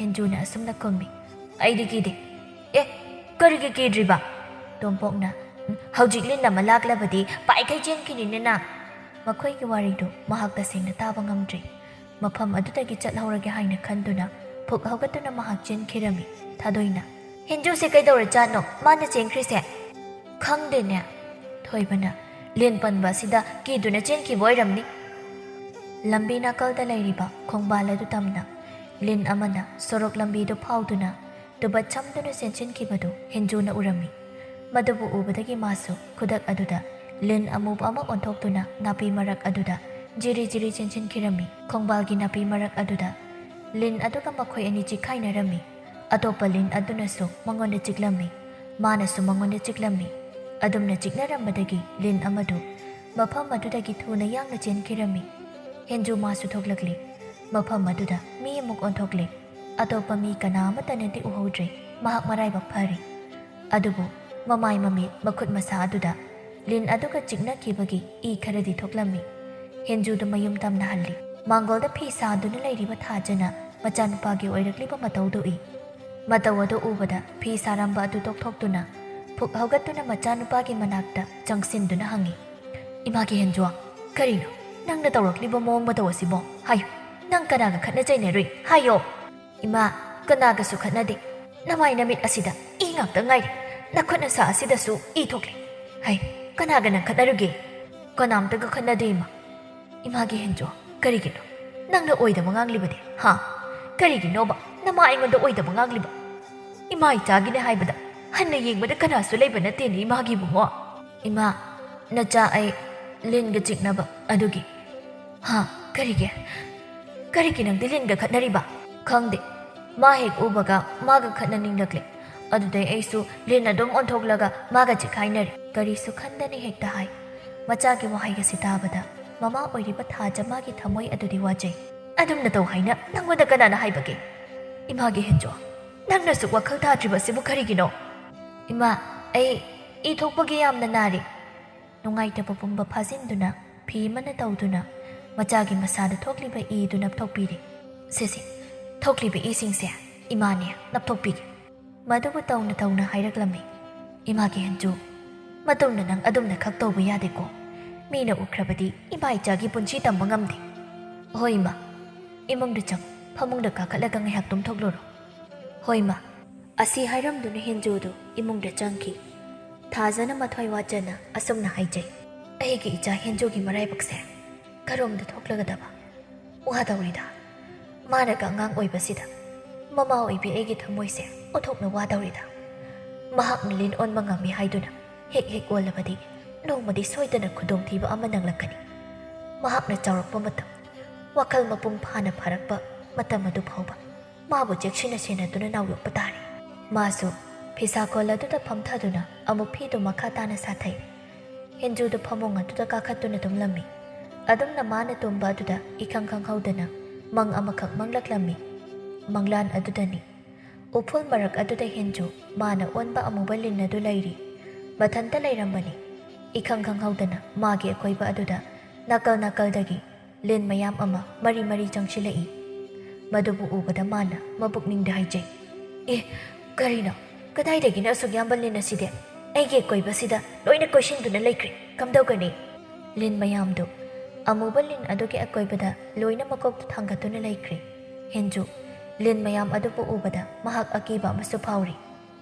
ꯍꯦꯟꯖꯨꯅ ꯑꯁꯨꯝꯅ ꯈꯨꯝꯃꯤ, "ꯑꯩꯗꯤ ꯀꯤꯗꯦ꯫" "ꯑꯦ, ꯀꯔꯤꯒꯤ ꯀꯤꯗ꯭ꯔꯤꯕ?" ꯇꯣꯝꯄꯣꯛꯅ, "ꯎꯝ, ꯍꯧꯖꯤꯛ ꯂꯤꯟ ꯑꯃ ꯂꯥꯛꯂꯕꯗꯤ ꯄꯥꯏꯈꯩ ꯆꯦꯟꯈꯤꯅꯤꯅꯦ ꯅꯪ꯫" ꯃꯈꯣꯏꯒꯤ ꯋꯥꯔꯤꯗꯨ ꯃꯍꯥꯛ ꯇꯁꯦꯡꯅ ꯇꯥꯕ ꯉꯝꯗ꯭ꯔꯤ꯫ ꯃꯐꯝ ꯑꯗꯨꯗꯒꯤ ꯆꯠꯍꯧꯔꯒꯦ ꯍꯥꯏꯅ ꯈꯟꯗꯨꯅ ꯐꯨꯛ ꯍꯧꯒꯠꯇꯨꯅ ꯃꯍꯥꯛ ꯆꯦꯟꯈꯤꯔꯝꯃꯤ꯫ ꯊꯥꯗꯣꯏꯅ, "ꯍꯦꯟꯖꯨꯁꯦ ꯀꯩꯗꯧꯔꯖꯥꯠꯅꯣ ꯃꯥꯅ ꯆꯦꯟꯈ꯭ꯔꯤꯁꯦ?" "ꯈꯪꯗꯦꯅꯦ꯫" ꯊꯣꯏꯕꯅ, "ꯂꯤꯟ ꯄꯟꯕ ꯑꯁꯤꯗ ꯀꯤꯗꯨꯅ ꯆꯦꯟꯈꯤꯕ ꯑꯣꯏꯔꯝꯅꯤ꯫" ꯂꯝꯕꯤ ꯅꯥꯀꯜꯗ ꯂꯩꯔꯤꯕ ꯈꯣꯡꯕꯥꯜ ꯑꯗꯨ ꯇꯝꯅ ꯂꯤꯟ ꯑꯃꯅ ꯁꯣꯔꯣꯛ ꯂꯝꯕꯤꯗꯨ ꯐꯥꯎꯗꯨꯅ ꯇꯨꯕꯠ ꯁꯝꯗꯨꯅ ꯆꯦꯟꯁꯤꯟꯈꯤꯕꯗꯨ ꯍꯦꯟꯖꯨꯅ ꯎꯔꯝꯃꯤ꯫ ꯃꯗꯨꯕꯨ ꯎꯕꯗꯒꯤ ꯃꯥꯁꯨ ꯈꯨꯗꯛ ꯑꯗꯨꯗ ꯂꯤꯟ ꯑꯃꯨꯕ ꯑꯃ ꯑꯣꯟꯊꯣꯛꯇꯨꯅ ꯅꯥꯄꯤ ꯃꯔꯛ ꯑꯗꯨꯗ ꯖꯤꯔꯤ ꯖꯤꯔꯤ ꯆꯦꯟꯁꯤꯟꯈꯤꯔꯝꯃꯤ꯫ ꯈꯣꯡꯕꯥꯜꯒꯤ ꯅꯥꯄꯤ ꯃꯔꯛ ꯑꯗꯨꯗ ꯂꯤꯟ ꯑꯗꯨꯒ ꯃꯈꯣꯏ ꯑꯅꯤ ꯆꯤꯛꯈꯥꯏꯅꯔꯝꯃꯤ꯫ ꯑꯇꯣꯞꯄ ꯂꯤꯟ ꯑꯗꯨꯅꯁꯨ ꯃꯉꯣꯟꯗ ꯆꯤꯛꯂꯝꯃꯤ꯫ ꯃꯥꯅꯁꯨ ꯃꯉꯣꯟꯗ ꯆꯤꯛꯂꯝꯃꯤ꯫ ꯑꯗꯨꯝꯅ ꯆꯤꯛꯅꯔꯝꯕꯗꯒꯤ ꯂꯤꯟ ꯑꯃꯗꯨ ꯃꯐꯝ ꯑꯗꯨꯗꯒꯤ ꯊꯨꯅ ꯌꯥꯡꯅ ꯆꯦꯟꯈꯤꯔꯝꯃꯤ꯫ ꯍꯦꯟꯖꯨ ꯃꯥꯁꯨ ꯊꯣꯛꯂꯛꯂꯤ꯫ ꯃꯐꯝ ꯑꯗꯨꯗ ꯃꯤ ꯑꯃꯨꯛ ꯑꯣꯟꯊꯣꯛꯂꯦ꯫ ꯑꯇꯣꯞꯄ ꯃꯤ ꯀꯅꯥ ꯑꯃꯠꯇꯅꯗꯤ ꯎꯍꯧꯗ꯭ꯔꯦ꯫ ꯃꯍꯥꯛ ꯃꯔꯥꯏꯕꯛ ꯐꯔꯤ꯫ ꯑꯗꯨꯕꯨ ꯃꯃꯥꯏ ꯃꯃꯤꯠ ꯃꯈꯨꯠ ꯃꯁꯥ ꯑꯗꯨꯗ ꯂꯤꯟ ꯑꯗꯨꯒ ꯆꯤꯛꯅꯈꯤꯕꯒꯤ ꯏ ꯈꯔꯗꯤ ꯊꯣꯛꯂꯝꯃꯤ꯫ ꯍꯦꯟꯖꯨꯗꯨ ꯃꯌꯨꯝ ꯇꯝꯅ ꯍꯜꯂꯤ꯫ ꯃꯥꯡꯒꯣꯜꯗ ꯐꯤ ꯁꯥꯗꯨꯅ ꯂꯩꯔꯤꯕ ꯊꯥꯖꯅ ꯃꯆꯥꯅꯨꯄꯥꯒꯤ ꯑꯣꯏꯔꯛꯂꯤꯕ ꯃꯇꯧꯗꯨ ꯎꯏ꯫ ꯃꯇꯧ ꯑꯗꯨ ꯎꯕꯗ ꯐꯤ ꯁꯥꯔꯝꯕ ꯑꯗꯨ ꯇꯣꯛꯊꯣꯛꯇꯨꯅ ꯄꯨꯛ ꯍꯧꯒꯠꯇꯨꯅ ꯃꯆꯥꯅꯨꯄꯥꯒꯤ ꯃꯅꯥꯛꯇ ꯆꯪꯁꯤꯟꯗꯨꯅ ꯍꯪꯉꯤ, "ꯏꯃꯥꯒꯤ ꯍꯦꯟꯖꯨꯋꯥ, ꯀꯔꯤꯅꯣ ꯅꯪꯅ ꯇꯧꯔꯛꯂꯤꯕ ꯃꯑꯣꯡ ꯃꯇꯧ ꯑꯁꯤꯕꯣ? ꯍꯥꯏꯌꯨ, ꯅꯪ ꯀꯅꯥꯒ ꯈꯠꯅ ꯆꯩꯅꯔꯨꯏ? ꯍꯥꯏꯌꯣ!" "ꯏꯃꯥ, ꯀꯅꯥꯒꯁꯨ ꯈꯠꯅꯗꯦ꯫ ꯅꯃꯥꯏ ꯅꯃꯤꯠ ꯑꯁꯤꯗ ꯏ ꯉꯥꯛꯇ ꯉꯥꯏꯔꯦ꯫ ꯅꯈꯨꯠ ꯅꯁꯥ ꯑꯁꯤꯗꯁꯨ ꯏ ꯊꯣꯛꯂꯦ꯫ ꯍꯩ, ꯀꯅꯥꯒ ꯅꯪ ꯈꯠꯅꯔꯨꯒꯦ?" "ꯀꯅꯥꯝꯇꯒ ꯈꯠꯅꯗꯦ, ꯏꯃꯥ꯫" "ꯏꯃꯥꯒꯤ ꯍꯦꯟꯖꯨꯋꯥ, ꯀꯔꯤꯒꯤꯅꯣ ꯅꯪꯅ ꯑꯣꯏꯗꯕ ꯉꯥꯡꯂꯤꯕꯗꯤ? ꯍꯥ? ꯀꯔꯤꯒꯤꯅꯣꯕ ꯅꯃꯥ ꯑꯩꯉꯣꯟꯗ ꯑꯣꯏꯗꯕ ꯉꯥꯡꯂꯤꯕ? ꯏꯃꯥ ꯏꯆꯥꯒꯤꯅꯦ ꯍꯥꯏꯕꯗ ꯍꯟꯅ ꯌꯦꯡꯕꯗ ꯀꯅꯥꯁꯨ ꯂꯩꯕ ꯅꯠꯇꯦꯅꯦ, ꯏꯃꯥꯒꯤ ꯏꯕꯨꯡꯉꯣ?" "ꯏꯃꯥ, ꯅꯆꯥ ꯑꯩ ꯂꯤꯟꯒ ꯆꯤꯛꯅꯕ ꯑꯗꯨꯒꯤ꯫" "ꯍꯥ? ꯀꯔꯤꯒꯤ? ꯀꯔꯤꯒꯤ ꯅꯪꯗꯤ ꯂꯤꯟꯒ ꯈꯠꯅꯔꯤꯕ?" "ꯈꯪꯗꯦ, ꯃꯥ ꯍꯦꯛ ꯎꯕꯒ ꯃꯥꯒ ꯈꯠꯅꯅꯤꯡꯂꯛꯂꯦ꯫ ꯑꯗꯨꯗꯩ ꯑꯩꯁꯨ ꯂꯤꯟ ꯑꯗꯨꯝ ꯑꯣꯟꯊꯣꯛꯂꯒ ꯃꯥꯒ ꯆꯤꯛꯈꯥꯏꯅꯔꯦ꯫" ꯀꯔꯤꯁꯨ ꯈꯟꯗꯅ ꯍꯦꯛꯇ ꯍꯥꯏ꯫ ꯃꯆꯥꯒꯤ ꯋꯥꯍꯩ ꯑꯁꯤ ꯇꯥꯕꯗ ꯃꯃꯥ ꯑꯣꯏꯔꯤꯕ ꯊꯥꯖ ꯃꯥꯒꯤ ꯊꯃꯣꯏ ꯑꯗꯨꯗꯤ ꯋꯥꯖꯩ꯫ "ꯑꯗꯨꯝꯅ ꯇꯧ ꯍꯥꯏꯅ ꯅꯪꯉꯣꯟꯗ ꯀꯅꯥꯅ ꯍꯥꯏꯕꯒꯦ? ꯏꯃꯥꯒꯤ ꯍꯦꯟꯖꯨꯋꯥ, ꯅꯪꯅꯁꯨ ꯋꯥꯈꯜ ꯊꯥꯗ꯭ꯔꯤꯕꯁꯤꯕꯨ ꯀꯔꯤꯒꯤꯅꯣ?" "ꯏꯃꯥ, ꯑꯩ ꯏ ꯊꯣꯛꯄꯒꯤ ꯌꯥꯝꯅ ꯅꯥꯔꯤ꯫" ꯅꯨꯡꯉꯥꯏꯇꯕ ꯄꯨꯝꯕ ꯐꯥꯖꯤꯟꯗꯨꯅ ꯐꯤ ꯑꯃꯅ ꯇꯧꯗꯨꯅ ꯃꯆꯥꯒꯤ ꯃꯁꯥꯗ ꯊꯣꯛꯂꯤꯕ ꯏꯗꯨ ꯅꯞꯊꯣꯛꯄꯤꯔꯦ꯫ "ꯁꯦ ꯁꯦ, ꯊꯣꯛꯂꯤꯕ ꯏꯁꯤꯡꯁꯦ ꯏꯃꯥꯅꯦ ꯅꯞꯊꯣꯛꯄꯤꯒꯦ꯫" ꯃꯗꯨꯕꯨ ꯇꯧꯅ ꯇꯧꯅ ꯍꯥꯏꯔꯛꯂꯝꯃꯤ꯫ "ꯏꯃꯥꯒꯤ ꯍꯦꯟꯖꯨ, ꯃꯇꯨꯡꯗ ꯅꯪ ꯑꯗꯨꯝꯅ ꯈꯛ ꯇꯧꯕ ꯌꯥꯗꯦꯀꯣ꯫ ꯃꯤꯅ ꯎꯈ꯭ꯔꯕꯗꯤ ꯏꯃꯥ ꯏꯆꯥꯒꯤ ꯄꯨꯟꯁꯤ ꯇꯝꯕ ꯉꯝꯗꯦ꯫ ꯍꯣꯏ ꯏꯃꯥ, ꯏꯃꯨꯡꯗ ꯆꯪ, ꯐꯃꯨꯡꯗ ꯀꯥꯈꯠꯂꯒ ꯉꯥꯏꯍꯥꯛ ꯇꯨꯝꯊꯣꯛꯂꯨꯔꯣ꯫" "ꯍꯣꯏ ꯏꯃꯥ꯫" ꯑꯁꯤ ꯍꯥꯏꯔꯝꯗꯨꯅ ꯍꯦꯟꯖꯨꯗꯨ ꯏꯃꯨꯡꯗ ꯆꯪꯈꯤ꯫ ꯊꯥꯖꯅ ꯃꯊ꯭ꯋꯥꯏ ꯋꯥꯆꯟꯅ ꯑꯁꯨꯝꯅ ꯍꯥꯏꯖꯩ, "ꯑꯩꯒꯤ ꯏꯆꯥ ꯍꯦꯟꯖꯨꯒꯤ ꯃꯔꯥꯏꯕꯛꯁꯦ ꯀꯔꯣꯝꯗ ꯊꯣꯛꯂꯒꯗꯕ? ꯋꯥꯗꯧꯔꯤꯗ꯫ ꯃꯥꯅꯒ ꯑꯉꯥꯡ ꯑꯣꯏꯕꯁꯤꯗ ꯃꯃꯥ ꯑꯣꯏꯕꯤ ꯑꯩꯒꯤ ꯊꯃꯣꯏꯁꯦ ꯑꯣꯟꯊꯣꯛꯅ ꯋꯥꯗꯧꯔꯤꯗ꯫ ꯃꯍꯥꯛꯅ ꯂꯤꯟ ꯑꯣꯟꯕ ꯉꯝꯃꯤ ꯍꯥꯏꯗꯨꯅ ꯍꯦꯛ ꯍꯦꯛ ꯑꯣꯜꯂꯕꯗꯤ ꯅꯣꯡꯃꯗꯤ ꯁꯣꯏꯗꯅ ꯈꯨꯗꯣꯡꯊꯤꯕ ꯑꯃ ꯅꯪꯂꯛꯀꯅꯤ꯫ ꯃꯍꯥꯛꯅ ꯆꯥꯎꯔꯛꯄ ꯃꯇꯝ, ꯋꯥꯈꯜ ꯃꯄꯨꯡ ꯐꯥꯅ ꯐꯥꯔꯛꯄ ꯃꯇꯝ ꯑꯗꯨ ꯐꯥꯎꯕ ꯃꯥꯕꯨ ꯆꯦꯛꯁꯤꯟꯅ ꯁꯦꯟꯅꯗꯨꯅ ꯅꯥꯎꯌꯣꯛꯄ ꯇꯥꯔꯦ꯫" ꯃꯥꯁꯨ ꯐꯤꯁꯥꯀꯣꯜ ꯑꯗꯨꯗ ꯐꯝꯊꯗꯨꯅ ꯑꯃꯨꯛ ꯐꯤꯗꯨ ꯃꯈꯥ ꯇꯥꯅ ꯁꯥꯊꯩ꯫ ꯍꯦꯟꯖꯨꯗꯨ ꯐꯃꯨꯡ ꯑꯗꯨꯗ ꯀꯥꯈꯠꯇꯨꯅ ꯇꯨꯝꯂꯝꯃꯤ꯫ ꯑꯗꯨꯝꯅ ꯃꯥꯅ ꯇꯨꯝꯕ ꯑꯗꯨꯗ ꯏꯈꯪ ꯈꯪꯍꯧꯗꯅ ꯃꯪ ꯑꯃꯈꯛ ꯃꯪꯂꯛꯂꯝꯃꯤ꯫ ꯃꯪꯂꯥꯟ ꯑꯗꯨꯗꯅꯤ ꯎꯐꯨꯜ ꯃꯔꯛ ꯑꯗꯨꯗ ꯍꯦꯟꯖꯨ ꯃꯥꯅ ꯑꯣꯟꯕ ꯑꯃꯨꯕ ꯂꯤꯟ ꯑꯗꯨ ꯂꯩꯔꯤ꯫ ꯃꯊꯟꯇ ꯂꯩꯔꯝꯕꯅꯤ꯫ ꯏꯈꯪ ꯈꯪꯍꯧꯗꯅ ꯃꯥꯒꯤ ꯑꯀꯣꯏꯕ ꯑꯗꯨꯗ ꯅꯥꯀꯜ ꯅꯥꯀꯜꯗꯒꯤ ꯂꯤꯟ ꯃꯌꯥꯝ ꯑꯃ ꯃꯔꯤ ꯃꯔꯤ ꯆꯪꯁꯤꯜꯂꯛꯏ꯫ ꯃꯗꯨꯕꯨ ꯎꯕꯗ ꯃꯥꯅ ꯃꯄꯨꯛꯅꯤꯡꯗ ꯍꯥꯏꯖꯩ, "ꯑꯦ, ꯀꯔꯤꯅꯣ? ꯀꯗꯥꯏꯗꯒꯤꯅꯣ ꯑꯁꯨꯛ ꯌꯥꯝꯕ ꯂꯤꯟ ꯑꯁꯤꯗꯤ?" ꯑꯩꯒꯤ ꯑꯀꯣꯏꯕꯁꯤꯗ ꯂꯣꯏꯅ ꯀꯣꯏꯁꯤꯟꯗꯨꯅ ꯂꯩꯈ꯭ꯔꯦ꯫ ꯀꯝꯗꯧꯒꯅꯤ? ꯂꯤꯟ ꯃꯌꯥꯝꯗꯨ ꯑꯃꯨꯕ ꯂꯤꯟ ꯑꯗꯨꯒꯤ ꯑꯀꯣꯏꯕꯗ ꯂꯣꯏꯅ ꯃꯀꯣꯛꯇꯨ ꯊꯥꯡꯒꯠꯇꯨꯅ ꯂꯩꯈ꯭ꯔꯦ꯫ ꯍꯦꯟꯖꯨ ꯂꯤꯟ ꯃꯌꯥꯝ ꯑꯗꯨꯕꯨ ꯎꯕꯗ ꯃꯍꯥꯛ ꯑꯀꯤꯕ ꯑꯃꯁꯨ ꯐꯥꯎꯔꯤ꯫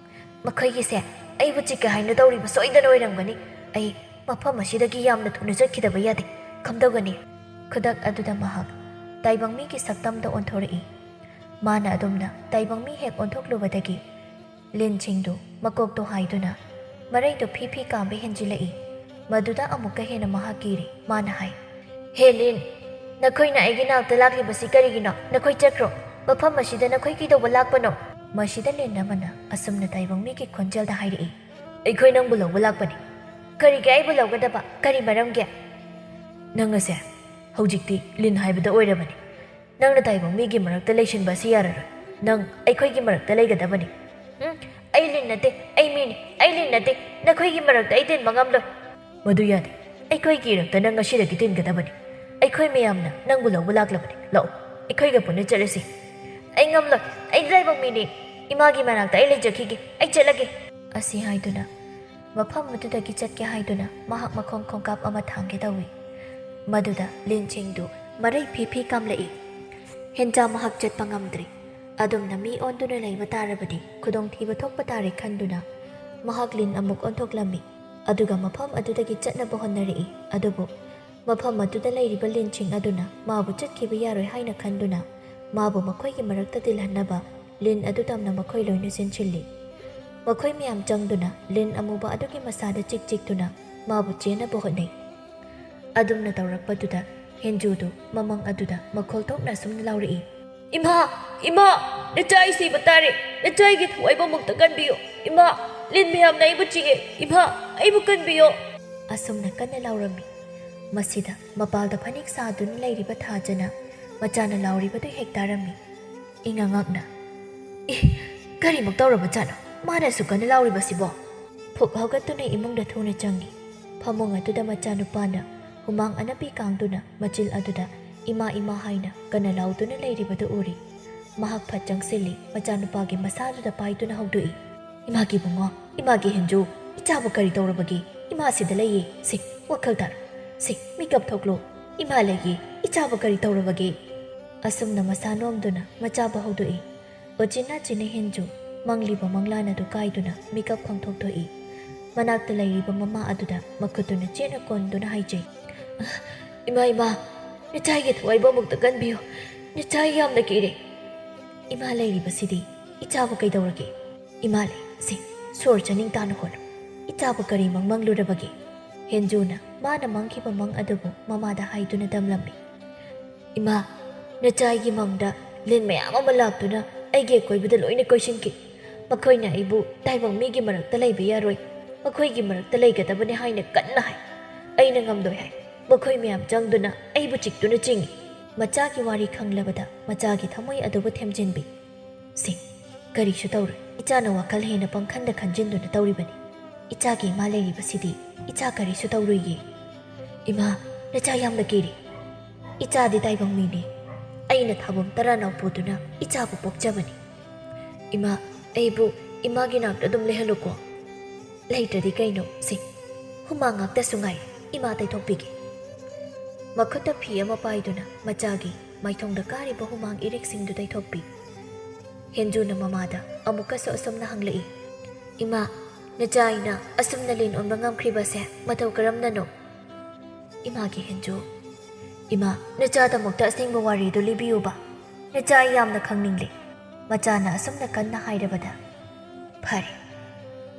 "ꯃꯈꯣꯏꯒꯤꯁꯦ ꯑꯩꯕꯨ ꯆꯤꯛꯀꯦ ꯍꯥꯏꯅ ꯇꯧꯔꯤꯕ ꯁꯣꯏꯗꯅ ꯑꯣꯏꯔꯝꯒꯅꯤ꯫ ꯑꯩ ꯃꯐꯝ ꯑꯁꯤꯗꯒꯤ ꯌꯥꯝꯅ ꯊꯨꯅ ꯆꯠꯈꯤꯗꯕ ꯌꯥꯗꯦ꯫ ꯀꯝꯗꯧꯒꯅꯤ?" ꯈꯨꯗꯛ ꯑꯗꯨꯗ ꯃꯍꯥꯛ ꯇꯥꯏꯕꯪ ꯃꯤꯒꯤ ꯁꯛꯇꯝꯗ ꯑꯣꯟꯊꯣꯔꯛꯏ꯫ ꯃꯥꯅ ꯑꯗꯨꯝꯅ ꯇꯥꯏꯕꯪ ꯃꯤ ꯍꯦꯛ ꯑꯣꯟꯊꯣꯛꯂꯨꯕꯗꯒꯤ ꯂꯤꯟꯁꯤꯡꯗꯨ ꯃꯀꯣꯛꯇꯣ ꯍꯥꯏꯗꯨꯅ ꯃꯔꯩꯗꯣ ꯐꯤ ꯐꯤ ꯀꯥꯝꯕ ꯍꯦꯟꯖꯤꯜꯂꯛꯏ꯫ ꯃꯗꯨꯗ ꯑꯃꯨꯛꯀ ꯍꯦꯟꯅ ꯃꯍꯥꯛ ꯀꯤꯔꯤ꯫ ꯃꯥꯅ ꯍꯥꯏ, "ꯍꯦ ꯂꯤꯟ, ꯅꯈꯣꯏꯅ ꯑꯩꯒꯤ ꯅꯥꯛꯇ ꯂꯥꯛꯂꯤꯕꯁꯤ ꯀꯔꯤꯒꯤꯅꯣ? ꯅꯈꯣꯏ ꯆꯠꯈ꯭ꯔꯣ꯫ ꯃꯐꯝ ꯑꯁꯤꯗ ꯅꯈꯣꯏ ꯀꯩꯗꯧꯕ ꯂꯥꯛꯄꯅꯣ?" ꯃꯁꯤꯗ ꯂꯤꯟ ꯑꯃꯅ ꯑꯁꯨꯝꯅ ꯇꯥꯏꯕꯪ ꯃꯤꯒꯤ ꯈꯣꯟꯖꯦꯜꯗ ꯍꯥꯏꯔꯛꯏ, "ꯑꯩꯈꯣꯏ ꯅꯪꯕꯨ ꯂꯧꯕ ꯂꯥꯛꯄꯅꯤ꯫" "ꯀꯔꯤꯒꯤ ꯑꯩꯕꯨ ꯂꯧꯒꯗꯕ? ꯀꯔꯤ ꯃꯔꯝꯒꯤ?" "ꯅꯪ ꯑꯁꯦ ꯍꯧꯖꯤꯛꯇꯤ ꯂꯤꯟ ꯍꯥꯏꯕꯗ ꯑꯣꯏꯔꯕꯅꯤ꯫ ꯅꯪꯅ ꯇꯥꯏꯕꯪ ꯃꯤꯒꯤ ꯃꯔꯛꯇ ꯂꯩꯁꯤꯟꯕ ꯑꯁꯤ ꯌꯥꯔꯔꯣꯏ꯫ ꯅꯪ ꯑꯩꯈꯣꯏꯒꯤ ꯃꯔꯛꯇ ꯂꯩꯒꯗꯕꯅꯤ꯫" "ꯎꯝ, ꯑꯩ ꯂꯤꯟ ꯅꯠꯇꯦ, ꯑꯩ ꯃꯤꯅꯤ꯫ ꯑꯩ ꯂꯤꯟ ꯅꯠꯇꯦ, ꯅꯈꯣꯏꯒꯤ ꯃꯔꯛꯇ ꯑꯩ ꯇꯤꯟꯕ ꯉꯝꯂꯣꯏ꯫" "ꯃꯗꯨ ꯌꯥꯗꯦ꯫ ꯑꯩꯈꯣꯏꯒꯤ ꯏꯔꯛꯇ ꯅꯪ ꯉꯁꯤꯗꯒꯤ ꯇꯤꯟꯒꯗꯕꯅꯤ꯫ ꯑꯩꯈꯣꯏ ꯃꯌꯥꯝꯅ ꯅꯪꯕꯨ ꯂꯧꯕ ꯂꯥꯛꯂꯕꯅꯤ꯫ ꯂꯥꯛꯑꯣ, ꯑꯩꯈꯣꯏꯒ ꯄꯨꯟꯅ ꯆꯠꯂꯁꯤ꯫" "ꯑꯩ ꯉꯝꯂꯣꯏ꯫ ꯑꯩ ꯇꯥꯏꯕꯪ ꯃꯤꯅꯤ꯫ ꯏꯃꯥꯒꯤ ꯃꯅꯥꯛꯇ ꯑꯩ ꯂꯩꯖꯈꯤꯒꯦ꯫ ꯑꯩ ꯆꯠꯂꯒꯦ꯫" ꯑꯁꯤ ꯍꯥꯏꯗꯨꯅ ꯃꯐꯝ ꯑꯗꯨꯗꯒꯤ ꯆꯠꯀꯦ ꯍꯥꯏꯗꯨꯅ ꯃꯍꯥꯛ ꯃꯈꯣꯡ ꯈꯣꯡꯀꯥꯞ ꯑꯃ ꯊꯥꯡꯒꯦ ꯇꯧꯏ꯫ ꯃꯗꯨꯗ ꯂꯤꯟꯁꯤꯡꯗꯨ ꯃꯔꯩ ꯐꯤ ꯐꯤ ꯀꯥꯝꯂꯛꯏ꯫ ꯍꯦꯟꯖꯥ ꯃꯍꯥꯛ ꯆꯠꯄ ꯉꯝꯗ꯭ꯔꯤ꯫ ꯑꯗꯨꯝꯅ ꯃꯤ ꯑꯣꯟꯗꯨꯅ ꯂꯩꯕ ꯇꯥꯔꯕꯗꯤ ꯈꯨꯗꯣꯡꯊꯤꯕ ꯊꯣꯛꯄ ꯇꯥꯔꯦ ꯈꯟꯗꯨꯅ ꯃꯍꯥꯛ ꯂꯤꯟ ꯑꯃꯨꯛ ꯑꯣꯟꯊꯣꯛꯂꯝꯃꯤ꯫ ꯑꯗꯨꯒ ꯃꯐꯝ ꯑꯗꯨꯗꯒꯤ ꯆꯠꯅꯕ ꯍꯣꯠꯅꯔꯛꯏ꯫ ꯑꯗꯨꯕꯨ ꯃꯐꯝ ꯑꯗꯨꯗ ꯂꯩꯔꯤꯕ ꯂꯤꯟꯁꯤꯡ ꯑꯗꯨꯅ ꯃꯥꯕꯨ ꯆꯠꯈꯤꯕ ꯌꯥꯔꯣꯏ ꯍꯥꯏꯅ ꯈꯟꯗꯨꯅ ꯃꯥꯕꯨ ꯃꯈꯣꯏꯒꯤ ꯃꯔꯛꯇ ꯇꯤꯜꯍꯟꯅꯕ ꯂꯤꯟ ꯑꯗꯨ ꯇꯝꯅ ꯃꯈꯣꯏ ꯂꯣꯏꯅ ꯆꯦꯟꯁꯤꯜꯂꯤ꯫ ꯃꯈꯣꯏ ꯃꯌꯥꯝ ꯆꯪꯗꯨꯅ ꯂꯤꯟ ꯑꯃꯨꯕ ꯑꯗꯨꯒꯤ ꯃꯁꯥꯗ ꯆꯤꯛ ꯆꯤꯛꯇꯨꯅ ꯃꯥꯕꯨ ꯆꯦꯟꯅꯕ ꯍꯣꯠꯅꯩ꯫ ꯑꯗꯨꯝꯅ ꯇꯧꯔꯛꯄꯗꯨꯗ ꯍꯦꯟꯖꯨꯗꯨ ꯃꯃꯪ ꯑꯗꯨꯗ ꯃꯈꯣꯜ ꯊꯣꯛꯅ ꯑꯁꯨꯝꯅ ꯂꯥꯎꯔꯛꯏ, "ꯏꯃꯥ! ꯏꯃꯥ! ꯅꯆꯥ ꯑꯩ ꯁꯤꯕ ꯇꯥꯔꯦ! ꯅꯆꯥꯒꯤ ꯊꯋꯥꯏꯕꯨ ꯑꯃꯨꯛꯇ ꯀꯟꯕꯤꯌꯨ! ꯏꯃꯥ! ꯂꯤꯟ ꯃꯌꯥꯝꯅ ꯑꯩꯕꯨ ꯆꯤꯛꯑꯦ! ꯏꯃꯥ! ꯑꯩꯕꯨ ꯀꯟꯕꯤꯌꯨ!" ꯑꯁꯨꯝꯅ ꯀꯟꯅ ꯂꯥꯎꯔꯝꯃꯤ꯫ ꯃꯁꯤꯗ ꯃꯄꯥꯜꯗ ꯐꯅꯦꯛ ꯁꯥꯗꯨꯅ ꯂꯩꯔꯤꯕ ꯊꯥꯖꯅ ꯃꯆꯥꯅ ꯂꯥꯎꯔꯤꯕꯗꯨ ꯍꯦꯛ ꯇꯥꯔꯝꯃꯤ꯫ ꯏꯉꯛ ꯉꯛꯅ, "ꯑꯦ, ꯀꯔꯤꯃꯨꯛ ꯇꯧꯔꯕꯖꯥꯠꯅꯣ? ꯃꯥꯅꯁꯨ ꯀꯟꯅ ꯂꯥꯎꯔꯤꯕꯁꯤꯕꯣ?" ꯐꯨꯛ ꯍꯧꯒꯠꯇꯨꯅ ꯏꯃꯨꯡꯗ ꯊꯨꯅ ꯆꯪꯉꯤ꯫ ꯐꯃꯨꯡ ꯑꯗꯨꯗ ꯃꯆꯥꯅꯨꯄꯥꯅ ꯍꯨꯃꯥꯡ ꯑꯅꯞꯄꯤ ꯀꯥꯡꯗꯨꯅ ꯃꯆꯤꯜ ꯑꯗꯨꯗ "ꯏꯃꯥ, ꯏꯃꯥ" ꯍꯥꯏꯅ ꯀꯟꯅ ꯂꯥꯎꯗꯨꯅ ꯂꯩꯔꯤꯕꯗꯨ ꯎꯔꯤ꯫ ꯃꯍꯥꯛ ꯐꯠ ꯆꯪꯁꯤꯜꯂꯤ, ꯃꯆꯥꯅꯨꯄꯥꯒꯤ ꯃꯁꯥꯗꯨꯗ ꯄꯥꯏꯗꯨꯅ ꯍꯧꯗꯣꯛꯏ, "ꯏꯃꯥꯒꯤ ꯏꯕꯨꯡꯉꯣ, ꯏꯃꯥꯒꯤ ꯍꯦꯟꯖꯨ, ꯏꯆꯥꯕꯨ ꯀꯔꯤ ꯇꯧꯔꯕꯒꯦ? ꯏꯃꯥ ꯁꯤꯗ ꯂꯩꯌꯦ꯫ ꯁꯦ, ꯋꯥꯈꯜ ꯇꯥꯔꯣ꯫ ꯁꯦ, ꯃꯤꯀꯞ ꯊꯣꯛꯂꯣ꯫ ꯏꯃꯥ ꯂꯩꯌꯦ꯫ ꯏꯆꯥꯕꯨ ꯀꯔꯤ ꯇꯧꯔꯕꯒꯦ?" ꯑꯁꯨꯝꯅ ꯃꯁꯥ ꯅꯣꯝꯗꯨꯅ ꯃꯆꯥꯕꯨ ꯍꯧꯗꯣꯛꯏ꯫ ꯎꯆꯤꯟ ꯅꯥꯆꯤꯟꯅ ꯍꯦꯟꯖꯨ ꯃꯪꯂꯤꯕ ꯃꯪꯂꯥꯟ ꯑꯗꯨ ꯀꯥꯏꯗꯨꯅ ꯃꯤꯀꯞ ꯈꯪꯊꯣꯛꯊꯣꯛꯏ꯫ ꯃꯅꯥꯛꯇ ꯂꯩꯔꯤꯕ ꯃꯃꯥ ꯑꯗꯨꯗ ꯃꯈꯨꯠꯇꯨꯅ ꯆꯦꯠꯅ ꯀꯣꯟꯗꯨꯅ ꯍꯥꯏꯖꯩ, "ꯏꯃꯥ, ꯏꯃꯥ, ꯅꯆꯥꯒꯤ ꯊꯋꯥꯏꯕꯨ ꯑꯃꯨꯛꯇ ꯀꯟꯕꯤꯌꯨ꯫ ꯅꯆꯥ ꯌꯥꯝꯅ ꯀꯤꯔꯦ꯫ ꯏꯃꯥ ꯂꯩꯔꯤꯕꯁꯤꯗꯤ ꯏꯆꯥꯕꯨ ꯀꯩꯗꯧꯔꯒꯦ? ꯏꯃꯥ ꯂꯩ, ꯁꯦ, ꯁꯣꯔ ꯆꯥꯅꯤꯡ ꯇꯥꯅ ꯍꯣꯠꯂꯨ꯫ ꯏꯆꯥꯕꯨ ꯀꯔꯤ ꯃꯪ ꯃꯪꯂꯨꯔꯕꯒꯦ?" ꯍꯦꯟꯖꯨꯅ ꯃꯥꯅ ꯃꯪꯈꯤꯕ ꯃꯪ ꯑꯗꯨꯕꯨ ꯃꯃꯥꯗ ꯍꯥꯏꯗꯨꯅ ꯗꯝꯂꯝꯃꯤ꯫ "ꯏꯃꯥ, ꯅꯆꯥ ꯑꯩꯒꯤ ꯃꯪꯗ ꯂꯤꯟ ꯃꯌꯥꯝ ꯑꯃ ꯂꯥꯛꯇꯨꯅ ꯑꯩꯒꯤ ꯑꯀꯣꯏꯕꯗ ꯂꯣꯏꯅ ꯀꯣꯏꯁꯤꯟꯈꯤ꯫ ꯃꯈꯣꯏꯅ ꯑꯩꯕꯨ ꯇꯥꯏꯕꯪ ꯃꯤꯒꯤ ꯃꯔꯛꯇ ꯂꯩꯕ ꯌꯥꯔꯣꯏ, ꯃꯈꯣꯏꯒꯤ ꯃꯔꯛꯇ ꯂꯩꯒꯗꯕꯅꯤ ꯍꯥꯏꯅ ꯀꯟꯅ ꯍꯥꯏ꯫ ꯑꯩꯅ ꯉꯝꯂꯣꯏ ꯍꯥꯏ꯫ ꯃꯈꯣꯏ ꯃꯌꯥꯝ ꯆꯪꯗꯨꯅ ꯑꯩꯕꯨ ꯆꯤꯛꯇꯨꯅ ꯆꯤꯡꯏ꯫" ꯃꯆꯥꯒꯤ ꯋꯥꯔꯤ ꯈꯪꯂꯕꯗ ꯃꯆꯥꯒꯤ ꯊꯃꯣꯏ ꯑꯗꯨꯕꯨ ꯊꯦꯝꯖꯤꯟꯕꯤ꯫ "ꯁꯦ, ꯀꯔꯤꯁꯨ ꯇꯧꯔꯣꯏ꯫ ꯏꯆꯥꯅ ꯋꯥꯈꯜ ꯍꯦꯟꯅ ꯄꯪꯈꯟꯗ ꯈꯟꯖꯤꯟꯗꯨꯅ ꯇꯧꯔꯤꯕꯅꯤ꯫ ꯏꯆꯥꯒꯤ ꯏꯃꯥ ꯂꯩꯔꯤꯕꯁꯤꯗꯤ ꯏꯆꯥ ꯀꯔꯤꯁꯨ ꯇꯧꯔꯣꯏꯌꯦ꯫" "ꯏꯃꯥ, ꯅꯆꯥ ꯌꯥꯝꯅ ꯀꯤꯔꯤ꯫ ꯏꯆꯥꯗꯤ ꯇꯥꯏꯕꯪ ꯃꯤꯅꯤ꯫ ꯑꯩꯅ ꯊꯥꯕꯝ ꯇꯔꯥꯅꯥꯎ ꯄꯨꯗꯨꯅ ꯏꯆꯥꯕꯨ ꯄꯣꯛꯆꯕꯅꯤ꯫ ꯏꯃꯥ, ꯑꯩꯕꯨ ꯏꯃꯥꯒꯤ ꯅꯥꯛꯇ ꯑꯗꯨꯝ ꯂꯩꯍꯜꯂꯨꯀꯣ꯫ ꯂꯩꯇ꯭ꯔꯗꯤ ꯀꯩꯅꯣ? ꯁꯦ, ꯍꯨꯃꯥꯡ ꯉꯥꯛꯇꯁꯨ ꯉꯥꯏ, ꯏꯃꯥ ꯇꯩꯊꯣꯛꯄꯤꯒꯦ꯫" ꯃꯈꯨꯠꯇ ꯐꯤ ꯑꯃ ꯄꯥꯏꯗꯨꯅ ꯃꯆꯥꯒꯤ ꯃꯥꯏꯊꯣꯡꯗ ꯀꯥꯔꯤꯕ ꯍꯨꯃꯥꯡ ꯏꯔꯤꯛꯁꯤꯡꯗꯨ ꯇꯩꯊꯣꯛꯄꯤ꯫ ꯍꯦꯟꯖꯨꯅ ꯃꯃꯥꯗ ꯑꯃꯨꯛꯀꯁꯨ ꯑꯁꯨꯝꯅ ꯍꯪꯂꯛꯏ, "ꯏꯃꯥ, ꯅꯆꯥ ꯑꯩꯅ ꯑꯁꯨꯝꯅ ꯂꯤꯟ ꯑꯣꯟꯕ ꯉꯝꯈ꯭ꯔꯤꯕꯁꯦ ꯃꯇꯧ ꯀꯔꯝꯅꯅꯣ?" ꯏꯃꯥꯒꯤ ꯍꯦꯟꯖꯨ, "ꯏꯃꯥ, ꯅꯆꯥꯗꯃꯛꯇ ꯑꯁꯦꯡꯕ ꯋꯥꯔꯤꯗꯨ ꯂꯤꯕꯤꯌꯨꯕ꯫ ꯅꯆꯥ ꯑꯩ ꯌꯥꯝꯅ ꯈꯪꯅꯤꯡꯂꯦ꯫" ꯃꯆꯥꯅ ꯑꯁꯨꯝꯅ ꯀꯟꯅ ꯍꯥꯏꯔꯕꯗ, "ꯐꯔꯦ,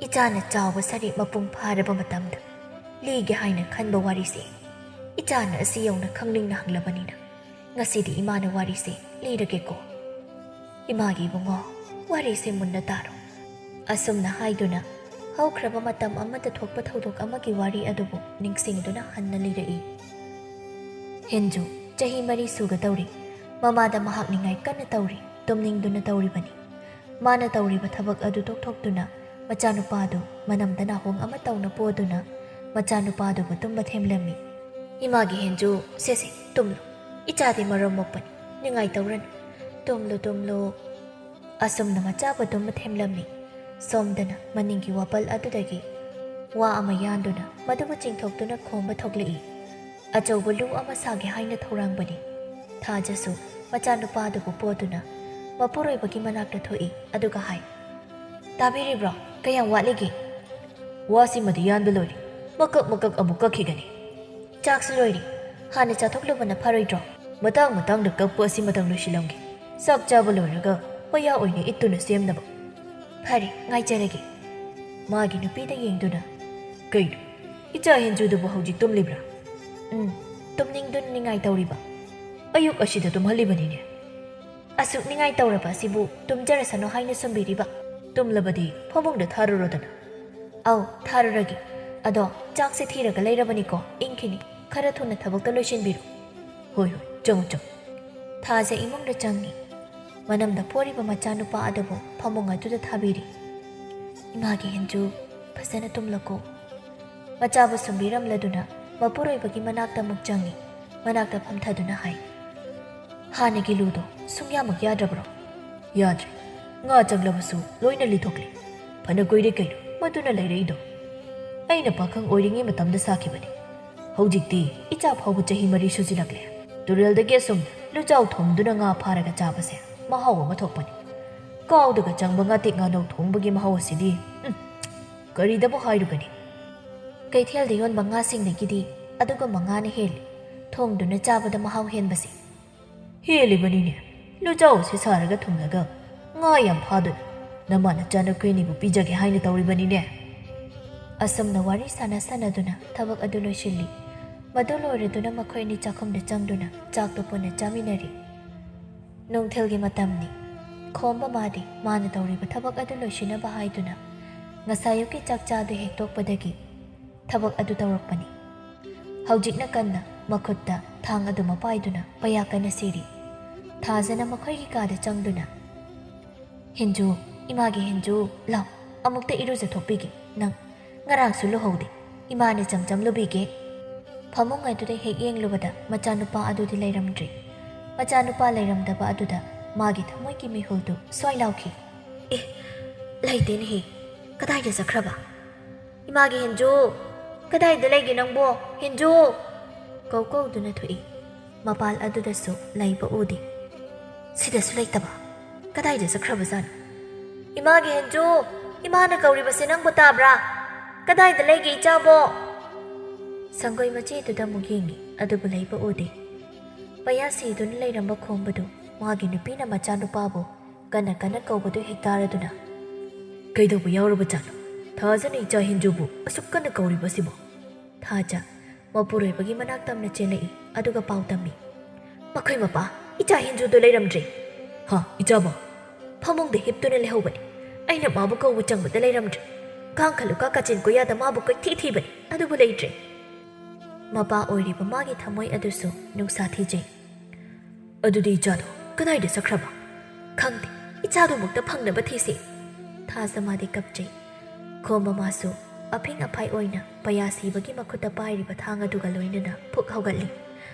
ꯏꯆꯥꯅ ꯆꯥꯎꯕ ꯁꯔꯦꯞ ꯃꯄꯨꯡ ꯐꯥꯔꯕ ꯃꯇꯝꯗ ꯂꯤꯒꯦ ꯍꯥꯏꯅ ꯈꯟꯕ ꯋꯥꯔꯤꯁꯦ ꯏꯆꯥꯅ ꯑꯁꯤ ꯌꯧꯅ ꯈꯪꯅꯤꯡꯅ ꯍꯪꯂꯕꯅꯤꯅ ꯉꯁꯤꯗꯤ ꯏꯃꯥꯅ ꯋꯥꯔꯤꯁꯦ ꯂꯤꯔꯒꯦꯀꯣ꯫ ꯏꯃꯥꯒꯤ ꯏꯕꯨꯡꯉꯣ, ꯋꯥꯔꯤꯁꯦ ꯃꯨꯟꯅ ꯇꯥꯔꯣ꯫" ꯑꯁꯨꯝꯅ ꯍꯥꯏꯗꯨꯅ ꯍꯧꯈ꯭ꯔꯕ ꯃꯇꯝ ꯑꯃꯗ ꯊꯣꯛꯄ ꯊꯧꯗꯣꯛ ꯑꯃꯒꯤ ꯋꯥꯔꯤ ꯑꯗꯨꯕꯨ ꯅꯤꯡꯁꯤꯡꯗꯨꯅ ꯍꯟꯅ ꯂꯤꯔꯛꯏ꯫ ꯍꯦꯟꯖꯨ ꯆꯍꯤ ꯃꯔꯤ ꯁꯨꯒꯗꯧꯔꯤ꯫ ꯃꯃꯥꯗ ꯃꯍꯥꯛ ꯅꯤꯡꯉꯥꯏ ꯀꯟꯅ ꯇꯧꯔꯤ, ꯇꯨꯝꯅꯤꯡꯗꯨꯅ ꯇꯧꯔꯤꯕꯅꯤ꯫ ꯃꯥꯅ ꯇꯧꯔꯤꯕ ꯊꯕꯛ ꯑꯗꯨ ꯇꯣꯛꯊꯣꯛꯇꯨꯅ ꯃꯆꯥꯅꯨꯄꯥꯗꯨ ꯃꯅꯝꯗ ꯅꯥꯍꯣꯡ ꯑꯃ ꯇꯧꯅ ꯄꯣꯗꯨꯅ ꯃꯆꯥꯅꯨꯄꯥꯗꯨꯕꯨ ꯇꯨꯝꯕ ꯊꯦꯝꯂꯝꯃꯤ꯫ "ꯏꯃꯥꯒꯤ ꯍꯦꯟꯖꯨ, ꯁꯦ ꯁꯦ, ꯇꯨꯝꯂꯨ꯫ ꯏꯆꯥꯗꯤ ꯃꯔꯝ ꯃꯣꯛꯄꯅꯤ, ꯅꯤꯡꯉꯥꯏ ꯇꯧꯔꯅꯨ꯫ ꯇꯨꯝꯂꯨ, ꯇꯨꯝꯂꯨ꯫" ꯑꯁꯨꯝꯅ ꯃꯆꯥꯕꯨ ꯇꯨꯝꯕ ꯊꯦꯝꯂꯝꯃꯤ꯫ ꯁꯣꯝꯗꯅ ꯃꯅꯤꯡꯒꯤ ꯋꯥꯄꯜ ꯑꯗꯨꯗꯒꯤ ꯋꯥ ꯑꯃ ꯌꯥꯟꯗꯨꯅ ꯃꯗꯨꯕꯨ ꯆꯤꯡꯊꯣꯛꯇꯨꯅ ꯈꯣꯝꯕ ꯊꯣꯛꯂꯛꯏ꯫ ꯑꯆꯧꯕ ꯂꯨ ꯑꯃ ꯁꯥꯒꯦ ꯍꯥꯏꯅ ꯊꯧꯔꯥꯡꯕꯅꯤ꯫ ꯊꯥꯖꯁꯨ ꯃꯆꯥꯅꯨꯄꯥ ꯑꯗꯨꯕꯨ ꯄꯣꯗꯨꯅ ꯃꯄꯨꯔꯣꯏꯕꯒꯤ ꯃꯅꯥꯛꯇ ꯊꯣꯛꯏ, ꯑꯗꯨꯒ ꯍꯥꯏ, "ꯇꯥꯕꯤꯔꯤꯕ꯭ꯔꯣ? ꯀꯌꯥꯝ ꯋꯥꯠꯂꯤꯒꯦ?" "ꯋꯥꯁꯤꯃꯗꯤ ꯌꯥꯟꯕ ꯂꯣꯏꯔꯦ꯫ ꯃꯀꯛ ꯃꯀꯛ ꯑꯃꯨꯛ ꯀꯛꯈꯤꯒꯅꯤ꯫" "ꯆꯥꯛꯁꯨ ꯂꯣꯏꯔꯦ꯫ ꯍꯥꯟꯅ ꯆꯥꯊꯣꯛꯂꯨꯕꯅ ꯐꯔꯣꯏꯗ꯭ꯔꯣ?" "ꯃꯇꯥꯡ ꯃꯇꯥꯡꯗ ꯀꯛꯄ ꯑꯁꯤꯃꯇꯪ ꯂꯣꯏꯁꯤꯜꯂꯝꯒꯦ꯫ ꯆꯥꯛ ꯆꯥꯕ ꯂꯣꯏꯔꯒ ꯃꯌꯥ ꯑꯣꯏꯅ ꯏꯠꯇꯨꯅ ꯁꯦꯝꯅꯕ꯫" "ꯐꯔꯦ, ꯉꯥꯏꯖꯔꯒꯦ꯫" ꯃꯥꯒꯤ ꯅꯨꯄꯤꯗ ꯌꯦꯡꯗꯨꯅ, "ꯀꯩꯅꯣ, ꯏꯆꯥ ꯍꯦꯟꯖꯨꯗꯨꯕꯨ ꯍꯧꯖꯤꯛ ꯇꯨꯝꯂꯤꯕ꯭ꯔꯥ?" "ꯎꯝ, ꯇꯨꯝꯅꯤꯡꯗꯨꯅ ꯅꯤꯡꯉꯥꯏ ꯇꯧꯔꯤꯕ꯫" "ꯑꯌꯨꯛ ꯑꯁꯤꯗ ꯇꯨꯝꯍꯜꯂꯤꯕꯅꯤꯅꯦ꯫" "ꯑꯁꯨꯛ ꯅꯤꯡꯉꯥꯏ ꯇꯧꯔꯕ ꯑꯁꯤꯕꯨ ꯇꯨꯝꯖꯔꯁꯅꯨ ꯍꯥꯏꯅ ꯁꯨꯝꯕꯤꯔꯤꯕ꯫" "ꯇꯨꯝꯂꯕꯗꯤ ꯐꯃꯨꯡꯗ ꯊꯥꯔꯨꯔꯣꯗꯅ꯫" "ꯑꯧ, ꯊꯥꯔꯨꯔꯒꯦ꯫ ꯑꯗꯣ ꯆꯥꯛꯁꯦ ꯊꯤꯔꯒ ꯂꯩꯔꯕꯅꯤꯀꯣ, ꯏꯪꯈꯤꯅꯤ꯫ ꯈꯔ ꯊꯨꯅ ꯊꯕꯛꯇ ꯂꯣꯏꯁꯤꯟꯕꯤꯔꯣ꯫" "ꯍꯣꯏ, ꯍꯣꯏ, ꯆꯪꯉꯨ, ꯆꯪꯉꯨ꯫" ꯊꯥꯖ ꯏꯃꯨꯡꯗ ꯆꯪꯉꯤ꯫ ꯃꯅꯝꯗ ꯄꯣꯔꯤꯕ ꯃꯆꯥꯅꯨꯄꯥ ꯑꯗꯨꯕꯨ ꯐꯃꯨꯡ ꯑꯗꯨꯗ ꯊꯥꯕꯤꯔꯤ꯫ "ꯏꯃꯥꯒꯤ ꯍꯦꯟꯖꯨ, ꯐꯖꯅ ꯇꯨꯝꯂꯀꯣ꯫" ꯃꯆꯥꯕꯨ ꯁꯨꯝꯕꯤꯔꯝꯂꯗꯨꯅ ꯃꯄꯨꯔꯣꯏꯕꯒꯤ ꯃꯅꯥꯛꯇ ꯑꯃꯨꯛ ꯆꯪꯉꯤ꯫ ꯃꯅꯥꯛꯇ ꯐꯝꯊꯗꯨꯅ ꯍꯥꯏ, "ꯍꯥꯟꯅꯒꯤ ꯂꯨꯗꯣ ꯁꯨꯡꯌꯥꯃꯛ ꯌꯥꯗ꯭ꯔꯕ꯭ꯔꯣ?" "ꯌꯥꯗ꯭ꯔꯦ꯫ ꯉꯥ ꯆꯪꯂꯕꯁꯨ ꯂꯣꯏꯅ ꯂꯤꯊꯣꯛꯂꯦ꯫ ꯐꯅ ꯀꯨꯏꯔꯦ ꯀꯩꯅꯣ ꯃꯗꯨꯅ ꯂꯩꯔꯛꯏꯗꯣ꯫ ꯑꯩꯅ ꯄꯥꯈꯪ ꯑꯣꯏꯔꯤꯉꯩ ꯃꯇꯝꯗ ꯁꯥꯈꯤꯕꯅꯤ꯫ ꯍꯧꯖꯤꯛꯇꯤ ꯏꯆꯥ ꯐꯥꯎꯕ ꯆꯍꯤ ꯃꯔꯤ ꯁꯨꯖꯤꯜꯂꯛꯂꯦ꯫ ꯇꯨꯔꯦꯜꯗꯒꯤ ꯑꯁꯨꯝ ꯂꯨꯆꯥꯎ ꯊꯣꯡꯗꯨꯅ ꯉꯥ ꯐꯥꯔꯒ ꯆꯥꯕꯁꯦ ꯃꯍꯥꯎ ꯑꯃ ꯊꯣꯛꯄꯅꯤ꯫ ꯀꯥꯎꯗꯒ ꯆꯪꯕ ꯉꯥꯇꯦꯛ ꯉꯥꯅꯧ ꯊꯣꯡꯕꯒꯤ ꯃꯍꯥꯎ ꯑꯁꯤꯗꯤ, ꯎꯝ, ꯀꯔꯤꯗꯕꯨ ꯍꯥꯏꯔꯨꯒꯅꯤ?" "ꯀꯩꯊꯦꯜꯗ ꯌꯣꯟꯕ ꯉꯥꯁꯤꯡꯗꯒꯤꯗꯤ ꯑꯗꯨꯒꯨꯝꯕ ꯉꯥꯅ ꯍꯦꯜꯂꯤ, ꯊꯣꯡꯗꯨꯅ ꯆꯥꯕꯗ ꯃꯍꯥꯎ ꯍꯦꯟꯕꯁꯦ꯫" "ꯍꯦꯜꯂꯤꯕꯅꯤꯅꯦ꯫ ꯂꯨꯆꯥꯎ ꯑꯁꯤ ꯁꯥꯔꯒ ꯊꯨꯝꯂꯒ ꯉꯥ ꯌꯥꯝ ꯐꯥꯗꯨꯅ ꯅꯃꯥ ꯅꯆꯥ ꯅꯈꯣꯏ ꯑꯅꯤꯕꯨ ꯄꯤꯖꯒꯦ ꯍꯥꯏꯅ ꯇꯧꯔꯤꯕꯅꯤꯅꯦ꯫" ꯑꯁꯨꯝꯅ ꯋꯥꯔꯤ ꯁꯥꯟꯅ ꯁꯥꯟꯅꯗꯨꯅ ꯊꯕꯛ ꯑꯗꯨ ꯂꯣꯏꯁꯤꯜꯂꯤ꯫ ꯃꯗꯨ ꯂꯣꯏꯔꯗꯨꯅ ꯃꯈꯣꯏ ꯑꯅꯤ ꯆꯥꯛꯈꯨꯝꯗ ꯆꯪꯗꯨꯅ ꯆꯥꯛꯇꯨ ꯄꯨꯟꯅ ꯆꯥꯃꯤꯟꯅꯔꯤ꯫ ꯅꯨꯡꯊꯤꯜꯒꯤ ꯃꯇꯝꯅꯤ꯫ ꯈꯣꯝꯕ ꯃꯥꯗꯤ ꯃꯥꯅ ꯇꯧꯔꯤꯕ ꯊꯕꯛ ꯑꯗꯨ ꯂꯣꯏꯁꯤꯟꯅꯕ ꯍꯥꯏꯗꯨꯅ ꯉꯁꯥꯏ ꯑꯌꯨꯛꯀꯤ ꯆꯥꯛ ꯆꯥꯗꯨ ꯍꯦꯛ ꯇꯣꯛꯄꯗꯒꯤ ꯊꯕꯛ ꯑꯗꯨ ꯇꯧꯔꯛꯄꯅꯤ꯫ ꯍꯧꯖꯤꯛꯅ ꯀꯟꯅ ꯃꯈꯨꯠꯇ ꯊꯥꯡ ꯑꯗꯨꯃ ꯄꯥꯏꯗꯨꯅ ꯄꯩꯌꯥ ꯀꯟꯅ ꯁꯤꯔꯤ꯫ ꯊꯥꯖꯅ ꯃꯈꯣꯏꯒꯤ ꯀꯥꯗ ꯆꯪꯗꯨꯅ, "ꯍꯦꯟꯖꯨ, ꯏꯃꯥꯒꯤ ꯍꯦꯟꯖꯨ, ꯂꯥꯎ, ꯑꯃꯨꯛꯇ ꯏꯔꯨꯖꯊꯣꯛꯄꯤꯒꯦ꯫ ꯅꯪ ꯉꯔꯥꯡꯁꯨ ꯂꯨꯍꯧꯗꯦ꯫ ꯏꯃꯥꯅ ꯆꯝꯆꯝ ꯂꯨꯕꯤꯒꯦ꯫" ꯐꯃꯨꯡ ꯑꯗꯨꯗ ꯍꯦꯛ ꯌꯦꯡꯂꯨꯕꯗ ꯃꯆꯥꯅꯨꯄꯥ ꯑꯗꯨꯗꯤ ꯂꯩꯔꯝꯗ꯭ꯔꯦ꯫ ꯃꯆꯥꯅꯨꯄꯥ ꯂꯩꯔꯝꯗꯕ ꯑꯗꯨꯗ ꯃꯥꯒꯤ ꯊꯃꯣꯏꯒꯤ ꯃꯤꯍꯨꯜꯗꯨ ꯁ꯭ꯋꯥꯏ ꯂꯥꯎꯈꯤ꯫ "ꯑꯦ, ꯂꯩꯇꯦꯅꯦꯍꯦ꯫ ꯀꯗꯥꯏꯗ ꯆꯠꯈ꯭ꯔꯕ?" "ꯏꯃꯥꯒꯤ ꯍꯦꯟꯖꯨ, ꯀꯗꯥꯏꯗ ꯂꯩꯒꯦ ꯅꯪꯕꯣ? ꯍꯦꯟꯖꯨ!" ꯀꯧ ꯀꯧꯗꯨꯅ ꯊꯣꯛꯏ꯫ ꯃꯄꯥꯜ ꯑꯗꯨꯗꯁꯨ ꯂꯩꯕ ꯎꯗꯦ꯫ "ꯁꯤꯗꯁꯨ ꯂꯩꯇꯕ꯫ ꯀꯗꯥꯏꯗ ꯆꯠꯈ꯭ꯔꯕꯖꯥꯠꯅꯣ? ꯏꯃꯥꯒꯤ ꯍꯦꯟꯖꯨ! ꯏꯃꯥꯅ ꯀꯧꯔꯤꯕꯁꯦ ꯅꯪꯕꯨ ꯇꯥꯕ꯭ꯔꯥ? ꯀꯗꯥꯏꯗ ꯂꯩꯒꯦ ꯏꯆꯥꯕꯣ?" ꯁꯪꯒꯣꯏ ꯃꯆꯦꯗꯨꯗ ꯑꯃꯨꯛ ꯌꯦꯡꯉꯤ, ꯑꯗꯨꯕꯨ ꯂꯩꯕ ꯎꯗꯦ꯫ ꯄꯩꯌꯥ ꯁꯤꯗꯨꯅ ꯂꯩꯔꯝꯕ ꯈꯣꯝꯕꯗꯨ ꯃꯥꯒꯤ ꯅꯨꯄꯤꯅ ꯃꯆꯥꯅꯨꯄꯥꯕꯨ ꯀꯟꯅ ꯀꯟꯅ ꯀꯧꯕꯗꯨ ꯍꯦꯛ ꯇꯥꯔꯗꯨꯅ, "ꯀꯩꯗꯧꯕ ꯌꯥꯎꯔꯕꯖꯥꯠꯅꯣ? ꯊꯥꯖꯅ ꯏꯆꯥ ꯍꯦꯟꯖꯨꯕꯨ ꯑꯁꯨꯛ ꯀꯟꯅ ꯀꯧꯔꯤꯕꯁꯤꯕꯣ?" ꯊꯥꯖ ꯃꯄꯨꯔꯣꯏꯕꯒꯤ ꯃꯅꯥꯛ ꯇꯝꯅ ꯆꯦꯜꯂꯛꯏ, ꯑꯗꯨꯒ ꯄꯥꯎ ꯇꯝꯃꯤ, "ꯃꯈꯣꯏ ꯃꯄꯥ, ꯏꯆꯥ ꯍꯦꯟꯖꯨꯗꯨ ꯂꯩꯔꯝꯗ꯭ꯔꯦ!" "ꯍꯥ, ꯏꯆꯥꯕꯣ?" "ꯐꯃꯨꯡꯗ ꯍꯤꯞꯇꯨꯅ ꯂꯩꯍꯧꯕꯅꯤ꯫ ꯑꯩꯅ ꯃꯥꯕꯨ ꯀꯧꯕ ꯆꯪꯕꯗ ꯂꯩꯔꯝꯗ꯭ꯔꯦ꯫ ꯀꯥꯡꯈꯜ ꯂꯨꯀꯥ ꯀꯥꯆꯤꯟ ꯀꯣꯌꯥꯗ ꯃꯥꯕꯨ ꯀꯣꯏꯊꯤ ꯊꯤꯕꯅꯤ, ꯑꯗꯨꯕꯨ ꯂꯩꯇ꯭ꯔꯦ꯫" ꯃꯄꯥ ꯑꯣꯏꯔꯤꯕ ꯃꯥꯒꯤ ꯊꯃꯣꯏ ꯑꯗꯨꯁꯨ ꯅꯨꯡꯁꯥ ꯊꯤꯖꯩ꯫ "ꯑꯗꯨꯗꯤ ꯏꯆꯥꯗꯣ ꯀꯗꯥꯏꯗ ꯆꯠꯈ꯭ꯔꯕ?" "ꯈꯪꯗꯦ, ꯏꯆꯥꯗꯨꯃꯛꯇ ꯐꯪꯅꯕ ꯊꯤꯁꯤ꯫" ꯊꯥꯖ ꯃꯥꯗꯤ ꯀꯞꯆꯩ꯫ ꯈꯣꯝꯕ ꯃꯥꯁꯨ ꯑꯐꯤꯡ ꯑꯐꯥꯏ ꯑꯣꯏꯅ ꯄꯩꯌꯥ ꯁꯤꯕꯒꯤ ꯃꯈꯨꯠꯇ ꯄꯥꯏꯔꯤꯕ ꯊꯥꯡ ꯑꯗꯨꯒ ꯂꯣꯏꯅꯅ ꯐꯨꯛ ꯍꯧꯒꯠꯂꯤ꯫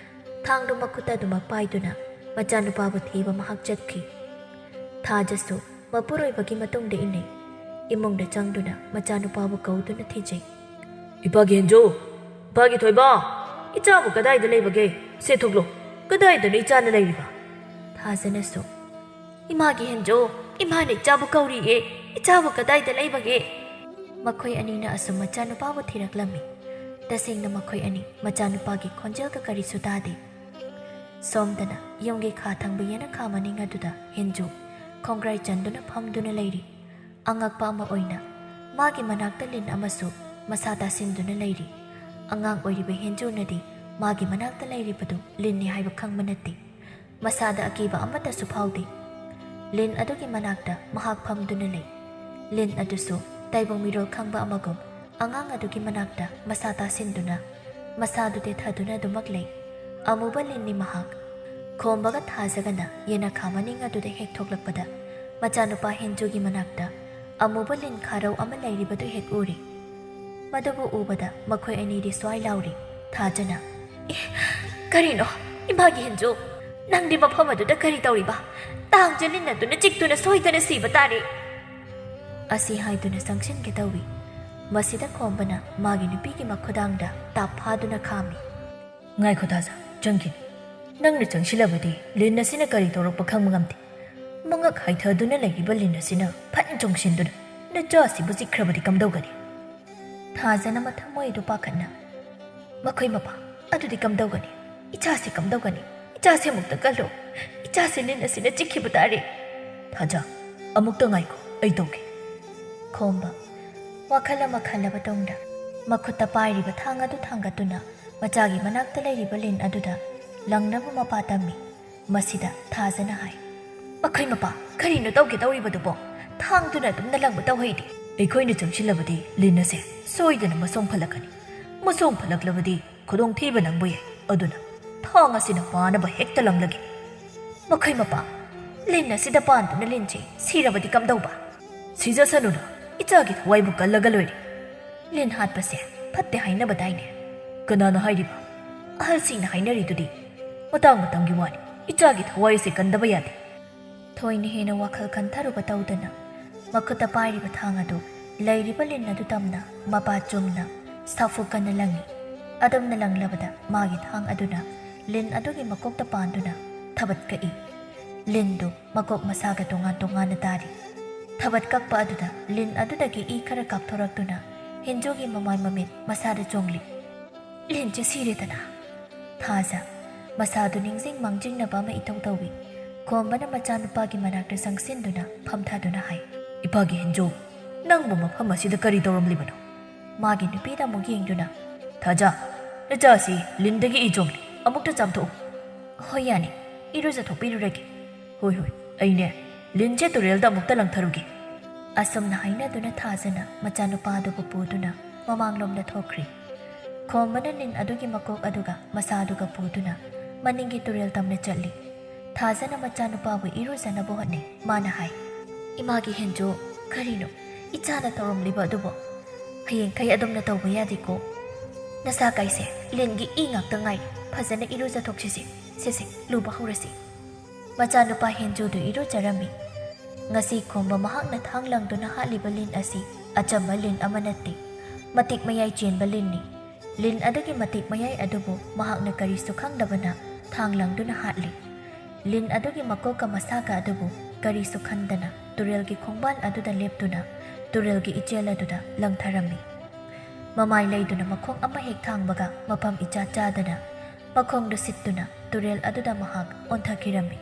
ꯊꯥꯡꯗꯨ ꯃꯈꯨꯠꯇ ꯑꯗꯨꯃꯛ ꯄꯥꯏꯗꯨꯅ ꯃꯆꯥꯅꯨꯄꯥꯕꯨ ꯊꯤꯕ ꯃꯍꯥꯛ ꯆꯠꯈꯤ꯫ ꯊꯥꯖꯁꯨ ꯃꯄꯨꯔꯣꯏꯕꯒꯤ ꯃꯇꯨꯡꯗ ꯏꯟꯅꯩ꯫ ꯏꯃꯨꯡꯗ ꯆꯪꯗꯨꯅ ꯃꯆꯥꯅꯨꯄꯥꯕꯨ ꯀꯧꯗꯨꯅ ꯊꯤꯖꯩ꯫ "ꯏꯄꯥꯒꯤ ꯍꯦꯟꯖꯨ! ꯏꯄꯥꯒꯤ ꯊꯣꯏꯕ! ꯏꯆꯥꯕꯨ ꯀꯗꯥꯏꯗ ꯂꯩꯕꯒꯦ? ꯁꯦ ꯊꯣꯛꯂꯣ! ꯀꯗꯥꯏꯗꯅꯣ ꯏꯆꯥꯅ ꯂꯩꯔꯤꯕ?" ꯊꯥꯖꯅꯁꯨ, "ꯏꯃꯥꯒꯤ ꯍꯦꯟꯖꯨ! ꯏꯃꯥꯅ ꯏꯆꯥꯕꯨ ꯀꯧꯔꯤꯌꯦ꯫ ꯏꯆꯥꯕꯨ ꯀꯗꯥꯏꯗ ꯂꯩꯕꯒꯦ?" ꯃꯈꯣꯏ ꯑꯅꯤꯅ ꯑꯁꯨꯝ ꯃꯆꯥꯅꯨꯄꯥꯕꯨ ꯊꯤꯔꯛꯂꯝꯃꯤ꯫ ꯇꯁꯦꯡꯅ ꯃꯈꯣꯏ ꯑꯅꯤ ꯃꯆꯥꯅꯨꯄꯥꯒꯤ ꯈꯣꯟꯖꯦꯜꯒ ꯀꯔꯤꯁꯨ ꯇꯥꯗꯦ꯫ ꯁꯣꯝꯗꯅ ꯌꯨꯝꯒꯤ ꯈꯥ ꯊꯪꯕ ꯌꯦꯅꯈꯥ ꯃꯅꯤꯡ ꯑꯗꯨꯗ ꯍꯦꯟꯖꯨ ꯈꯣꯡꯒ꯭ꯔꯥꯏ ꯆꯟꯗꯨꯅ ꯐꯝꯗꯨꯅ ꯂꯩꯔꯤ꯫ ꯑꯉꯛꯄ ꯑꯃ ꯑꯣꯏꯅ ꯃꯥꯒꯤ ꯃꯅꯥꯛꯇ ꯂꯤꯟ ꯑꯃꯁꯨ ꯃꯁꯥ ꯇꯥꯁꯤꯟꯗꯨꯅ ꯂꯩꯔꯤ꯫ ꯑꯉꯥꯡ ꯑꯣꯏꯔꯤꯕ ꯍꯦꯟꯖꯨꯅꯗꯤ ꯃꯥꯒꯤ ꯃꯅꯥꯛꯇ ꯂꯩꯔꯤꯕꯗꯨ ꯂꯤꯟꯅꯤ ꯍꯥꯏꯕ ꯈꯪꯕ ꯅꯠꯇꯦ꯫ ꯃꯁꯥꯗ ꯑꯀꯤꯕ ꯑꯃꯠꯇꯁꯨ ꯐꯥꯎꯗꯦ꯫ ꯂꯤꯟ ꯑꯗꯨꯒꯤ ꯃꯅꯥꯛꯇ ꯃꯍꯥꯛ ꯐꯝꯗꯨꯅ ꯂꯩ꯫ ꯂꯤꯟ ꯑꯗꯨꯁꯨ ꯇꯥꯏꯕꯪ ꯃꯤꯔꯣꯜ ꯈꯪꯕ ꯑꯃꯒꯨꯝ ꯑꯉꯥꯡ ꯑꯗꯨꯒꯤ ꯃꯅꯥꯛꯇ ꯃꯁꯥ ꯇꯥꯁꯤꯟꯗꯨꯅ, ꯃꯁꯥꯗꯨ ꯇꯦꯊꯗꯨꯅ ꯑꯗꯨꯃꯛ ꯂꯩ꯫ ꯑꯃꯨꯕ ꯂꯤꯟꯅꯤ ꯃꯍꯥꯛ꯫ ꯈꯣꯝꯕꯒ ꯊꯥꯖꯒꯅ ꯌꯦꯅꯈꯥ ꯃꯅꯤꯡ ꯑꯗꯨꯗ ꯍꯦꯛ ꯊꯣꯛꯂꯛꯄꯗ, ꯃꯆꯥꯅꯨꯄꯥ ꯍꯦꯟꯖꯨꯒꯤ ꯃꯅꯥꯛꯇ ꯑꯃꯨꯕ ꯂꯤꯟ ꯈꯥꯔꯧ ꯑꯃ ꯂꯩꯔꯤꯕꯗꯨ ꯍꯦꯛ ꯎꯔꯤ꯫ ꯃꯗꯨꯕꯨ ꯎꯕꯗ ꯃꯈꯣꯏ ꯑꯅꯤꯗꯤ ꯁ꯭ꯋꯥꯏ ꯂꯥꯎꯔꯤ꯫ ꯊꯥꯖꯅ, "ꯑꯦ, ꯀꯔꯤꯅꯣ? ꯏꯃꯥꯒꯤ ꯍꯦꯟꯖꯨ, ꯅꯪꯗꯤ ꯃꯐꯝ ꯑꯗꯨꯗ ꯀꯔꯤ ꯇꯧꯔꯤꯕ? ꯇꯥꯡ ꯆꯅꯤꯟ ꯑꯗꯨꯅ ꯆꯤꯛꯇꯨꯅ ꯁꯣꯏꯗꯅ ꯁꯤꯕ ꯇꯥꯔꯦ!" ꯑꯁꯤ ꯍꯥꯏꯗꯨꯅ ꯆꯪꯁꯤꯟꯒꯦ ꯇꯧꯏ꯫ ꯃꯁꯤꯗ ꯈꯣꯝꯕꯅ ꯃꯥꯒꯤ ꯅꯨꯄꯤꯒꯤ ꯃꯈꯨꯗꯥꯡꯗ ꯇꯥꯞ ꯐꯥꯗꯨꯅ ꯈꯥꯝꯃꯤ꯫ "ꯉꯥꯏꯈꯣ ꯊꯥꯖ, ꯆꯪꯈꯤꯅꯨ꯫ ꯅꯪꯅ ꯆꯪꯁꯤꯜꯂꯕꯗꯤ ꯂꯤꯟ ꯑꯁꯤꯅ ꯀꯔꯤ ꯇꯧꯔꯛꯄ ꯈꯪꯕ ꯉꯝꯗꯦ꯫ ꯃꯉꯛ ꯍꯥꯏꯊꯗꯨꯅ ꯂꯩꯔꯤꯕ ꯂꯤꯟ ꯑꯁꯤꯅ ꯐꯠ ꯆꯣꯡꯁꯤꯟꯗꯨꯅ ꯅꯆꯥ ꯑꯁꯤꯕꯨ ꯆꯤꯛꯈ꯭ꯔꯕꯗꯤ ꯀꯝꯗꯧꯒꯅꯤ?" ꯊꯥꯖꯅ ꯃꯊꯃꯣꯏꯗꯨ ꯄꯥꯈꯠꯅ, "ꯃꯈꯣꯏ ꯃꯄꯥ, ꯑꯗꯨꯗꯤ ꯀꯝꯗꯧꯒꯅꯤ? ꯏꯆꯥꯁꯦ ꯀꯝꯗꯧꯒꯅꯤ? ꯏꯆꯥꯁꯦ ꯑꯃꯨꯛꯇ ꯀꯜꯂꯨ꯫ ꯏꯆꯥꯁꯦ ꯂꯤꯟ ꯑꯁꯤꯅ ꯆꯤꯛꯈꯤꯕ ꯇꯥꯔꯦ꯫" "ꯊꯥꯖ, ꯑꯃꯨꯛꯇ ꯉꯥꯏꯈꯣ, ꯑꯩ ꯇꯧꯒꯦ꯫" ꯈꯣꯝꯕ ꯋꯥꯈꯜ ꯑꯃ ꯈꯜꯂꯕ ꯇꯨꯡꯗ ꯃꯈꯨꯠꯇ ꯄꯥꯏꯔꯤꯕ ꯊꯥꯡ ꯑꯗꯨ ꯊꯥꯡꯒꯠꯇꯨꯅ ꯃꯆꯥꯒꯤ ꯃꯅꯥꯛꯇ ꯂꯩꯔꯤꯕ ꯂꯤꯟ ꯑꯗꯨꯗ ꯂꯪꯅꯕ ꯃꯄꯥ ꯇꯝꯃꯤ꯫ ꯃꯁꯤꯗ ꯊꯥꯖꯅ ꯍꯥꯏ, "ꯃꯈꯣꯏ ꯃꯄꯥ, ꯀꯔꯤꯅꯣ ꯇꯧꯒꯦ ꯇꯧꯔꯤꯕꯗꯨꯕꯣ? ꯊꯥꯡꯗꯨꯅ ꯑꯗꯨꯝꯅ ꯂꯪꯕ ꯇꯧꯍꯩꯗꯦ꯫" "ꯑꯩꯈꯣꯏꯅ ꯆꯪꯁꯤꯜꯂꯕꯗꯤ ꯂꯤꯟ ꯑꯁꯦ ꯁꯣꯏꯗꯅ ꯃꯁꯣꯡ ꯐꯜꯂꯛꯀꯅꯤ꯫ ꯃꯁꯣꯡ ꯐꯜꯂꯛꯂꯕꯗꯤ ꯈꯨꯗꯣꯡꯊꯤꯕ ꯅꯪꯕ ꯌꯥꯏ꯫ ꯑꯗꯨꯅ ꯊꯥꯡ ꯑꯁꯤꯅ ꯄꯥꯅꯕ ꯍꯦꯛꯇ ꯂꯪꯂꯒꯦ꯫" "ꯃꯈꯣꯏ ꯃꯄꯥ, ꯂꯤꯟ ꯑꯁꯤꯗ ꯄꯥꯟꯗꯨꯅ ꯂꯤꯟꯁꯦ ꯁꯤꯔꯕꯗꯤ ꯀꯝꯗꯧꯕ?" "ꯁꯤꯖꯁꯅꯨꯅ, ꯏꯆꯥꯒꯤ ꯊꯋꯥꯏꯕꯨ ꯀꯜꯂꯒ ꯂꯣꯏꯔꯦ꯫" "ꯂꯤꯟ ꯍꯥꯠꯄꯁꯦ ꯐꯠꯇꯦ ꯍꯥꯏꯅꯕꯗꯥꯏꯅꯦ?" "ꯀꯅꯥꯅ ꯍꯥꯏꯔꯤꯕ?" "ꯑꯍꯜꯁꯤꯡꯅ ꯍꯥꯏꯅꯔꯤꯗꯨꯗꯤ꯫ ꯃꯇꯥꯡ ꯃꯇꯝꯒꯤ ꯋꯥꯅꯤ, ꯏꯆꯥꯒꯤ ꯊꯋꯥꯏꯁꯦ ꯀꯟꯗꯕ ꯌꯥꯗꯦ꯫" ꯊꯣꯏꯅ ꯍꯦꯟꯅ ꯋꯥꯈꯜ ꯈꯟꯊꯔꯨꯕ ꯇꯧꯗꯅ ꯃꯈꯨꯠꯇ ꯄꯥꯏꯔꯤꯕ ꯊꯥꯡ ꯑꯗꯨ ꯂꯩꯔꯤꯕ ꯂꯤꯟ ꯑꯗꯨ ꯇꯝꯅ ꯃꯄꯥ ꯆꯨꯝꯅ ꯁꯥꯐꯨ ꯀꯟꯅ ꯂꯪꯉꯤ꯫ ꯑꯗꯨꯝꯅ ꯂꯪꯂꯕꯗ ꯃꯥꯒꯤ ꯊꯥꯡ ꯑꯗꯨꯅ ꯂꯤꯟ ꯑꯗꯨꯒꯤ ꯃꯀꯣꯛꯇ ꯄꯥꯟꯗꯨꯅ ꯊꯕꯠ ꯀꯛꯏ꯫ ꯂꯤꯟꯗꯨ ꯃꯀꯣꯛ ꯃꯁꯥꯒ ꯇꯣꯉꯥꯟ ꯇꯣꯉꯥꯟꯅ ꯇꯥꯔꯤ꯫ ꯊꯕꯠ ꯀꯛꯄ ꯑꯗꯨꯗ ꯂꯤꯟ ꯑꯗꯨꯗꯒꯤ ꯏ ꯈꯔ ꯀꯥꯞꯊꯣꯔꯛꯇꯨꯅ ꯍꯦꯟꯖꯨꯒꯤ ꯃꯃꯥꯏ ꯃꯃꯤꯠ ꯃꯁꯥꯗ ꯆꯣꯡꯂꯤ꯫ "ꯂꯤꯟꯁꯦ ꯁꯤꯔꯦꯗꯅ꯫" ꯊꯥꯖ ꯃꯁꯥꯗꯨ ꯅꯤꯡꯁꯤꯡ ꯃꯥꯡꯖꯤꯡꯅꯕ ꯑꯃ ꯏꯇꯧ ꯇꯧꯏ꯫ ꯈꯣꯝꯕꯅ ꯃꯆꯥꯅꯨꯄꯥꯒꯤ ꯃꯅꯥꯛꯇ ꯆꯪꯁꯤꯟꯗꯨꯅ ꯐꯝꯊꯗꯨꯅ ꯍꯥꯏ, "ꯏꯄꯥꯒꯤ ꯍꯦꯟꯖꯨ, ꯅꯪꯕꯨ ꯃꯐꯝ ꯑꯁꯤꯗ ꯀꯔꯤ ꯇꯧꯔꯝꯂꯤꯕꯅꯣ?" ꯃꯥꯒꯤ ꯅꯨꯄꯤꯗ ꯑꯃꯨꯛ ꯌꯦꯡꯗꯨꯅ, "ꯊꯥꯖ, ꯅꯆꯥꯁꯤ ꯂꯤꯟꯗꯒꯤ ꯏ ꯆꯣꯡꯂꯤ, ꯑꯃꯨꯛꯇ ꯆꯥꯝꯊꯣꯛꯎ꯫" "ꯍꯣꯏ, ꯌꯥꯅꯤ, ꯏꯔꯨꯖꯊꯣꯛꯄꯤꯔꯨꯔꯒꯦ꯫" "ꯍꯣꯏ, ꯍꯣꯏ, ꯑꯩꯅꯦ ꯂꯤꯟꯁꯦ ꯇꯨꯔꯦꯜꯗ ꯑꯃꯨꯛꯇ ꯂꯪꯊꯔꯨꯒꯦ꯫" ꯑꯁꯨꯝꯅ ꯍꯥꯏꯅꯗꯨꯅ ꯊꯥꯖꯅ ꯃꯆꯥꯅꯨꯄꯥ ꯑꯗꯨꯕꯨ ꯄꯨꯗꯨꯅ ꯃꯃꯥꯡꯂꯣꯝꯗ ꯊꯣꯛꯈ꯭ꯔꯤ꯫ ꯈꯣꯝꯕꯅ ꯂꯤꯟ ꯑꯗꯨꯒꯤ ꯃꯀꯣꯛ ꯑꯗꯨꯒ ꯃꯁꯥ ꯑꯗꯨꯒ ꯄꯨꯗꯨꯅ ꯃꯅꯤꯡꯒꯤ ꯇꯨꯔꯦꯜ ꯇꯝꯅ ꯆꯠꯂꯤ꯫ ꯊꯥꯖꯅ ꯃꯆꯥꯅꯨꯄꯥꯕꯨ ꯏꯔꯨꯖꯅꯕ ꯍꯣꯠꯅꯩ꯫ ꯃꯥꯅ ꯍꯥꯏ, "ꯏꯃꯥꯒꯤ ꯍꯦꯟꯖꯨ, ꯀꯔꯤꯅꯣ ꯏꯆꯥꯅ ꯇꯧꯔꯝꯂꯤꯕ ꯑꯗꯨꯕꯣ? ꯍꯌꯦꯡꯈꯩ ꯑꯗꯨꯝꯅ ꯇꯧꯕ ꯌꯥꯗꯦꯀꯣ꯫ ꯅꯁꯥ ꯀꯥꯏꯁꯦ, ꯂꯤꯟꯒꯤ ꯏ ꯉꯥꯛꯇ ꯉꯥꯏꯔꯦ꯫ ꯐꯖꯅ ꯏꯔꯨꯖꯊꯣꯛꯁꯤꯁꯦ꯫ ꯁꯦ, ꯁꯦ, ꯂꯨꯕ ꯍꯧꯔꯁꯤ꯫" ꯃꯆꯥꯅꯨꯄꯥ ꯍꯦꯟꯖꯨꯗꯨ ꯏꯔꯨꯖꯔꯝꯃꯤ꯫ ꯉꯁꯤ ꯈꯣꯝꯕ ꯃꯍꯥꯛꯅ ꯊꯥꯡ ꯂꯪꯗꯨꯅ ꯍꯥꯠꯂꯤꯕ ꯂꯤꯟ ꯑꯁꯤ ꯑꯆꯝꯕ ꯂꯤꯟ ꯑꯃ ꯅꯠꯇꯦ, ꯃꯇꯤꯛ ꯃꯌꯥꯏ ꯆꯦꯟꯕ ꯂꯤꯟꯅꯤ꯫ ꯂꯤꯟ ꯑꯗꯨꯒꯤ ꯃꯇꯤꯛ ꯃꯌꯥꯏ ꯑꯗꯨꯕꯨ ꯃꯍꯥꯛꯅ ꯀꯔꯤꯁꯨ ꯈꯪꯗꯕꯅ ꯊꯥꯡ ꯂꯪꯗꯨꯅ ꯍꯥꯠꯂꯤ꯫ ꯂꯤꯟ ꯑꯗꯨꯒꯤ ꯃꯀꯣꯛꯀ ꯃꯁꯥꯒ ꯑꯗꯨꯕꯨ ꯀꯔꯤꯁꯨ ꯈꯟꯗꯅ ꯇꯨꯔꯦꯜꯒꯤ ꯈꯣꯡꯕꯥꯟ ꯑꯗꯨꯗ ꯂꯦꯞꯇꯨꯅ ꯇꯨꯔꯦꯜꯒꯤ ꯏꯆꯦꯜ ꯑꯗꯨꯗ ꯂꯪꯊꯔꯝꯃꯤ꯫ ꯃꯃꯥꯏ ꯂꯩꯗꯨꯅ ꯃꯈꯣꯡ ꯑꯃ ꯍꯦꯛ ꯊꯥꯡꯕꯒ ꯃꯐꯝ ꯏꯆꯥ ꯆꯥꯗꯅ ꯃꯈꯣꯡꯗꯨ ꯁꯤꯠꯇꯨꯅ ꯇꯨꯔꯦꯜ ꯑꯗꯨꯗ ꯃꯍꯥꯛ ꯑꯣꯟꯊꯈꯤꯔꯝꯃꯤ꯫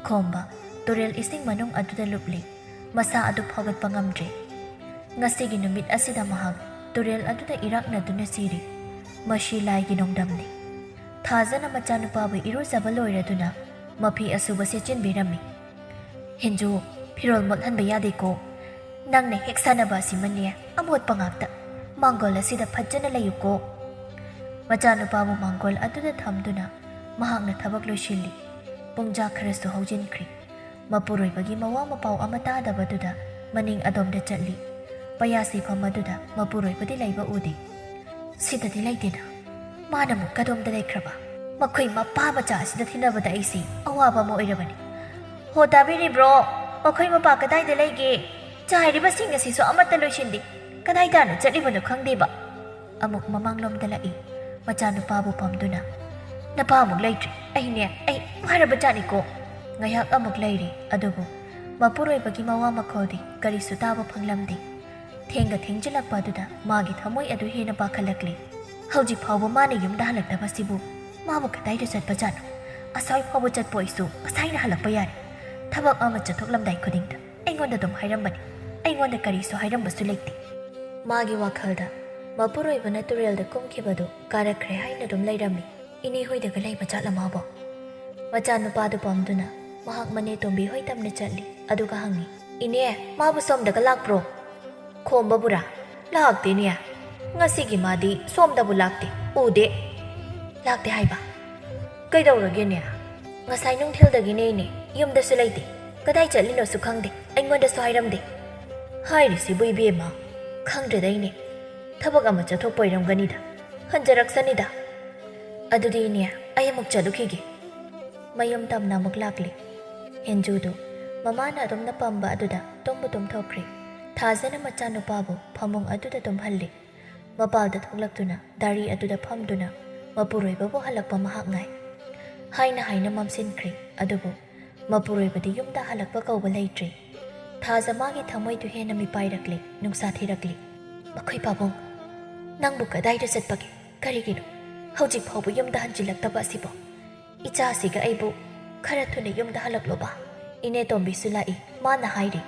ꯈꯣꯝꯕ ꯇꯨꯔꯦꯜ ꯏꯁꯤꯡ ꯃꯅꯨꯡ ꯑꯗꯨꯗ ꯂꯨꯞꯂꯤ꯫ ꯃꯁꯥ ꯑꯗꯨ ꯐꯥꯎꯒꯠꯄ ꯉꯝꯗ꯭ꯔꯦ꯫ ꯉꯁꯤꯒꯤ ꯅꯨꯃꯤꯠ ꯑꯁꯤꯗ ꯃꯍꯥꯛ ꯇꯨꯔꯦꯜ ꯑꯗꯨꯗ ꯏꯔꯥꯛꯅꯗꯨꯅ ꯁꯤꯔꯤ꯫ ꯃꯁꯤ ꯂꯥꯏꯒꯤ ꯅꯣꯡꯗꯝꯅꯤ꯫ ꯊꯥꯖꯅ ꯃꯆꯥꯅꯨꯄꯥꯕꯨ ꯏꯔꯨꯖꯕ ꯂꯣꯏꯔꯗꯨꯅ ꯃꯐꯤ ꯑꯁꯨꯕ ꯁꯦꯠꯆꯤꯟꯕꯤꯔꯝꯃꯤ꯫ "ꯍꯦꯟꯖꯨ, ꯐꯤꯔꯣꯜ ꯃꯣꯠꯍꯟꯕ ꯌꯥꯗꯦꯀꯣ꯫ ꯅꯪꯅ ꯍꯦꯛ ꯁꯥꯟꯅꯕ ꯑꯁꯤꯃꯅꯦ ꯑꯃꯣꯠꯄ ꯉꯥꯛꯇ꯫ ꯃꯥꯡꯒꯣꯜ ꯑꯁꯤꯗ ꯐꯖꯅ ꯂꯩꯌꯨꯀꯣ꯫" ꯃꯆꯥꯅꯨꯄꯥꯕꯨ ꯃꯥꯡꯒꯣꯜ ꯑꯗꯨꯗ ꯊꯝꯗꯨꯅ ꯃꯍꯥꯛꯅ ꯊꯕꯛ ꯂꯣꯏꯁꯤꯜꯂꯤ꯫ ꯄꯨꯡꯖꯥ ꯈꯔꯁꯨ ꯍꯧꯖꯤꯟꯈ꯭ꯔꯤ꯫ ꯃꯄꯨꯔꯣꯏꯕꯒꯤ ꯃꯋꯥ ꯃꯄꯥꯎ ꯑꯃ ꯇꯥꯗꯕꯗꯨꯗ ꯃꯅꯤꯡ ꯑꯗꯣꯝꯗ ꯆꯠꯂꯤ꯫ ꯄꯌꯥꯁꯤꯐꯝ ꯑꯗꯨꯗ ꯃꯄꯨꯔꯣꯏꯕꯗꯤ ꯂꯩꯕ ꯎꯗꯦ꯫ "ꯁꯤꯗꯗꯤ ꯂꯩꯇꯦꯅ꯫ ꯃꯥꯅ ꯑꯃꯨꯛ ꯀꯗꯣꯝꯗ ꯂꯩꯈ꯭ꯔꯕ? ꯃꯈꯣꯏ ꯃꯄꯥ ꯃꯆꯥ ꯑꯁꯤꯗ ꯊꯤꯟꯅꯕꯗ ꯑꯩꯁꯤ ꯑꯋꯥꯕ ꯑꯃ ꯑꯣꯏꯔꯕꯅꯤ꯫ ꯍꯣ, ꯇꯥꯕꯤꯔꯤꯕ꯭ꯔꯣ? ꯃꯈꯣꯏ ꯃꯄꯥ ꯀꯗꯥꯏꯗ ꯂꯩꯒꯦ? ꯆꯥꯏꯔꯤꯕꯁꯤꯡ ꯑꯁꯤꯁꯨ ꯑꯃꯠꯇ ꯂꯣꯏꯁꯤꯟꯗꯦ꯫ ꯀꯗꯥꯏ ꯇꯥꯅ ꯆꯠꯂꯤꯕꯅꯣ ꯈꯪꯗꯦꯕ꯫" ꯑꯃꯨꯛ ꯃꯃꯥꯡꯂꯣꯝꯗ ꯂꯥꯛꯏ꯫ ꯃꯆꯥꯅꯨꯄꯥꯕꯨ ꯄꯝꯗꯨꯅ, "ꯅꯄꯥ ꯑꯃꯨꯛ ꯂꯩꯇ꯭ꯔꯦ꯫ ꯑꯩꯅꯦ, ꯑꯩ ꯋꯥꯔꯕ ꯖꯥꯠꯅꯤꯀꯣ꯫" ꯉꯥꯏꯍꯥꯛ ꯑꯃꯨꯛ ꯂꯩꯔꯤ, ꯑꯗꯨꯕꯨ ꯃꯄꯨꯔꯣꯏꯕꯒꯤ ꯃꯋꯥ ꯃꯈꯣꯜꯗꯤ ꯀꯔꯤꯁꯨ ꯇꯥꯕ ꯐꯪꯂꯝꯗꯦ꯫ ꯊꯦꯡꯒ ꯊꯦꯡꯖꯤꯜꯂꯛꯄ ꯑꯗꯨꯗ ꯃꯥꯒꯤ ꯊꯃꯣꯏ ꯑꯗꯨ ꯍꯦꯟꯅ ꯄꯥꯈꯠꯂꯛꯂꯤ꯫ ꯍꯧꯖꯤꯛ ꯐꯥꯎꯕ ꯃꯥꯅ ꯌꯨꯝꯗ ꯍꯜꯂꯛꯇꯕꯁꯤꯕꯨ ꯃꯥꯕꯨ ꯀꯗꯥꯏꯗ ꯆꯠꯄꯖꯥꯠꯅꯣ? ꯑꯁ꯭ꯋꯥꯏ ꯐꯥꯎꯕ ꯆꯠꯄ ꯑꯣꯏꯁꯨ ꯉꯁꯥꯏꯅ ꯍꯜꯂꯛꯄ ꯌꯥꯔꯦ꯫ ꯊꯕꯛ ꯑꯃ ꯆꯠꯊꯣꯛꯂꯝꯗꯥꯏ ꯈꯨꯗꯤꯡꯗ ꯑꯩꯉꯣꯟꯗ ꯑꯗꯨꯝ ꯍꯥꯏꯔꯝꯕꯅꯤ꯫ ꯑꯩꯉꯣꯟꯗ ꯀꯔꯤꯁꯨ ꯍꯥꯏꯔꯝꯕꯁꯨ ꯂꯩꯇꯦ꯫ ꯃꯥꯒꯤ ꯋꯥꯈꯜꯗ ꯃꯄꯨꯔꯣꯏꯕꯅ ꯇꯨꯔꯦꯜꯗ ꯀꯨꯝꯈꯤꯕꯗꯨ ꯀꯥꯔꯛꯈ꯭ꯔꯦ ꯍꯥꯏꯅ ꯑꯗꯨꯝ ꯂꯩꯔꯝꯃꯤ꯫ "ꯏꯅꯦ ꯍꯣꯏꯗꯒ ꯂꯩꯕ ꯖꯥꯠꯂ ꯃꯥꯕꯣ?" ꯃꯆꯥꯅꯨꯄꯥꯗꯨ ꯄꯝꯗꯨꯅ ꯃꯍꯥꯛ ꯃꯅꯦ ꯇꯣꯝꯕꯤ ꯍꯣꯏ ꯇꯝꯅ ꯆꯠꯂꯤ, ꯑꯗꯨꯒ ꯍꯪꯉꯤ, "ꯏꯅꯦ, ꯃꯥꯕꯨ ꯁꯣꯝꯗꯒ ꯂꯥꯛꯄ꯭ꯔꯣ?" "ꯈꯣꯝꯕꯕꯨꯔꯥ? ꯂꯥꯛꯇꯦꯅꯦ꯫ ꯉꯁꯤꯒꯤ ꯃꯥꯗꯤ ꯁꯣꯝꯗꯕꯨ ꯂꯥꯛꯇꯦ, ꯎꯗꯦ꯫" "ꯂꯥꯛꯇꯦ ꯍꯥꯏꯕ? ꯀꯩꯗꯧꯔꯒꯦꯅꯦ?" "ꯉꯁꯥꯏ ꯅꯨꯡꯊꯤꯜꯗꯒꯤꯅꯦ ꯏꯅꯦ, ꯌꯨꯝꯗꯁꯨ ꯂꯩꯇꯦ꯫ ꯀꯗꯥꯏ ꯆꯠꯂꯤꯅꯣꯁꯨ ꯈꯪꯗꯦ, ꯑꯩꯉꯣꯟꯗꯁꯨ ꯍꯥꯏꯔꯝꯗꯦ꯫" "ꯍꯥꯏꯔꯤꯁꯤꯕꯨ ꯏꯕꯦꯝꯃ, ꯈꯪꯗ꯭ꯔꯦꯗ ꯏꯅꯦ꯫ ꯊꯕꯛ ꯑꯃ ꯆꯠꯊꯣꯛꯄ ꯑꯣꯏꯔꯝꯒꯅꯤꯗ꯫ ꯍꯟꯖꯔꯛꯁꯅꯤꯗ꯫ ꯑꯗꯨꯗꯤ ꯏꯅꯦ, ꯑꯩ ꯑꯃꯨꯛ ꯆꯠꯂꯨꯈꯤꯒꯦ꯫" ꯃꯌꯨꯝ ꯇꯝꯅ ꯑꯃꯨꯛ ꯂꯥꯛꯂꯤ꯫ ꯍꯦꯟꯖꯨꯗꯨ ꯃꯃꯥꯅ ꯑꯗꯨꯝꯅ ꯄꯝꯕ ꯑꯗꯨꯗ ꯇꯨꯝꯕꯨ ꯇꯨꯝꯊꯣꯛꯈ꯭ꯔꯦ꯫ ꯊꯥꯖꯅ ꯃꯆꯥꯅꯨꯄꯥꯕꯨ ꯐꯃꯨꯡ ꯑꯗꯨꯗ ꯇꯨꯝꯍꯜꯂꯤ꯫ ꯃꯄꯥꯜꯗ ꯊꯣꯛꯂꯛꯇꯨꯅ ꯗꯥꯔꯤ ꯑꯗꯨꯗ ꯐꯝꯗꯨꯅ ꯃꯄꯨꯔꯣꯏꯕꯕꯨ ꯍꯜꯂꯛꯄ ꯃꯍꯥꯛ ꯉꯥꯏ꯫ ꯍꯥꯏꯅ ꯍꯥꯏꯅ ꯃꯝꯁꯤꯟꯈ꯭ꯔꯦ꯫ ꯑꯗꯨꯕꯨ ꯃꯄꯨꯔꯣꯏꯕꯗꯤ ꯌꯨꯝꯗ ꯍꯜꯂꯛꯄ ꯀꯧꯕ ꯂꯩꯇ꯭ꯔꯦ꯫ ꯊꯥꯖ ꯃꯥꯒꯤ ꯊꯃꯣꯏꯗꯨ ꯍꯦꯟꯅ ꯃꯤꯄꯥꯏꯔꯛꯂꯤ, ꯅꯨꯡꯁꯥ ꯊꯤꯔꯛꯂꯤ꯫ "ꯃꯈꯣꯏ ꯄꯥꯕꯨꯡ, ꯅꯪꯕꯨ ꯀꯗꯥꯏꯗ ꯆꯠꯄꯒꯦ? ꯀꯔꯤꯒꯤꯅꯣ ꯍꯧꯖꯤꯛ ꯐꯥꯎꯕ ꯌꯨꯝꯗ ꯍꯟꯖꯤꯜꯂꯛꯇꯕ ꯑꯁꯤꯕꯣ? ꯏꯆꯥꯁꯤꯒ ꯑꯩꯕꯨ ꯈꯔ ꯊꯨꯅ ꯌꯨꯝꯗ ꯍꯜꯂꯛꯂꯣꯕ꯫ ꯏꯅꯦ ꯇꯣꯝꯕꯤꯁꯨ ꯂꯥꯛꯏ, ꯃꯥꯅ ꯍꯥꯏꯔꯤ꯫"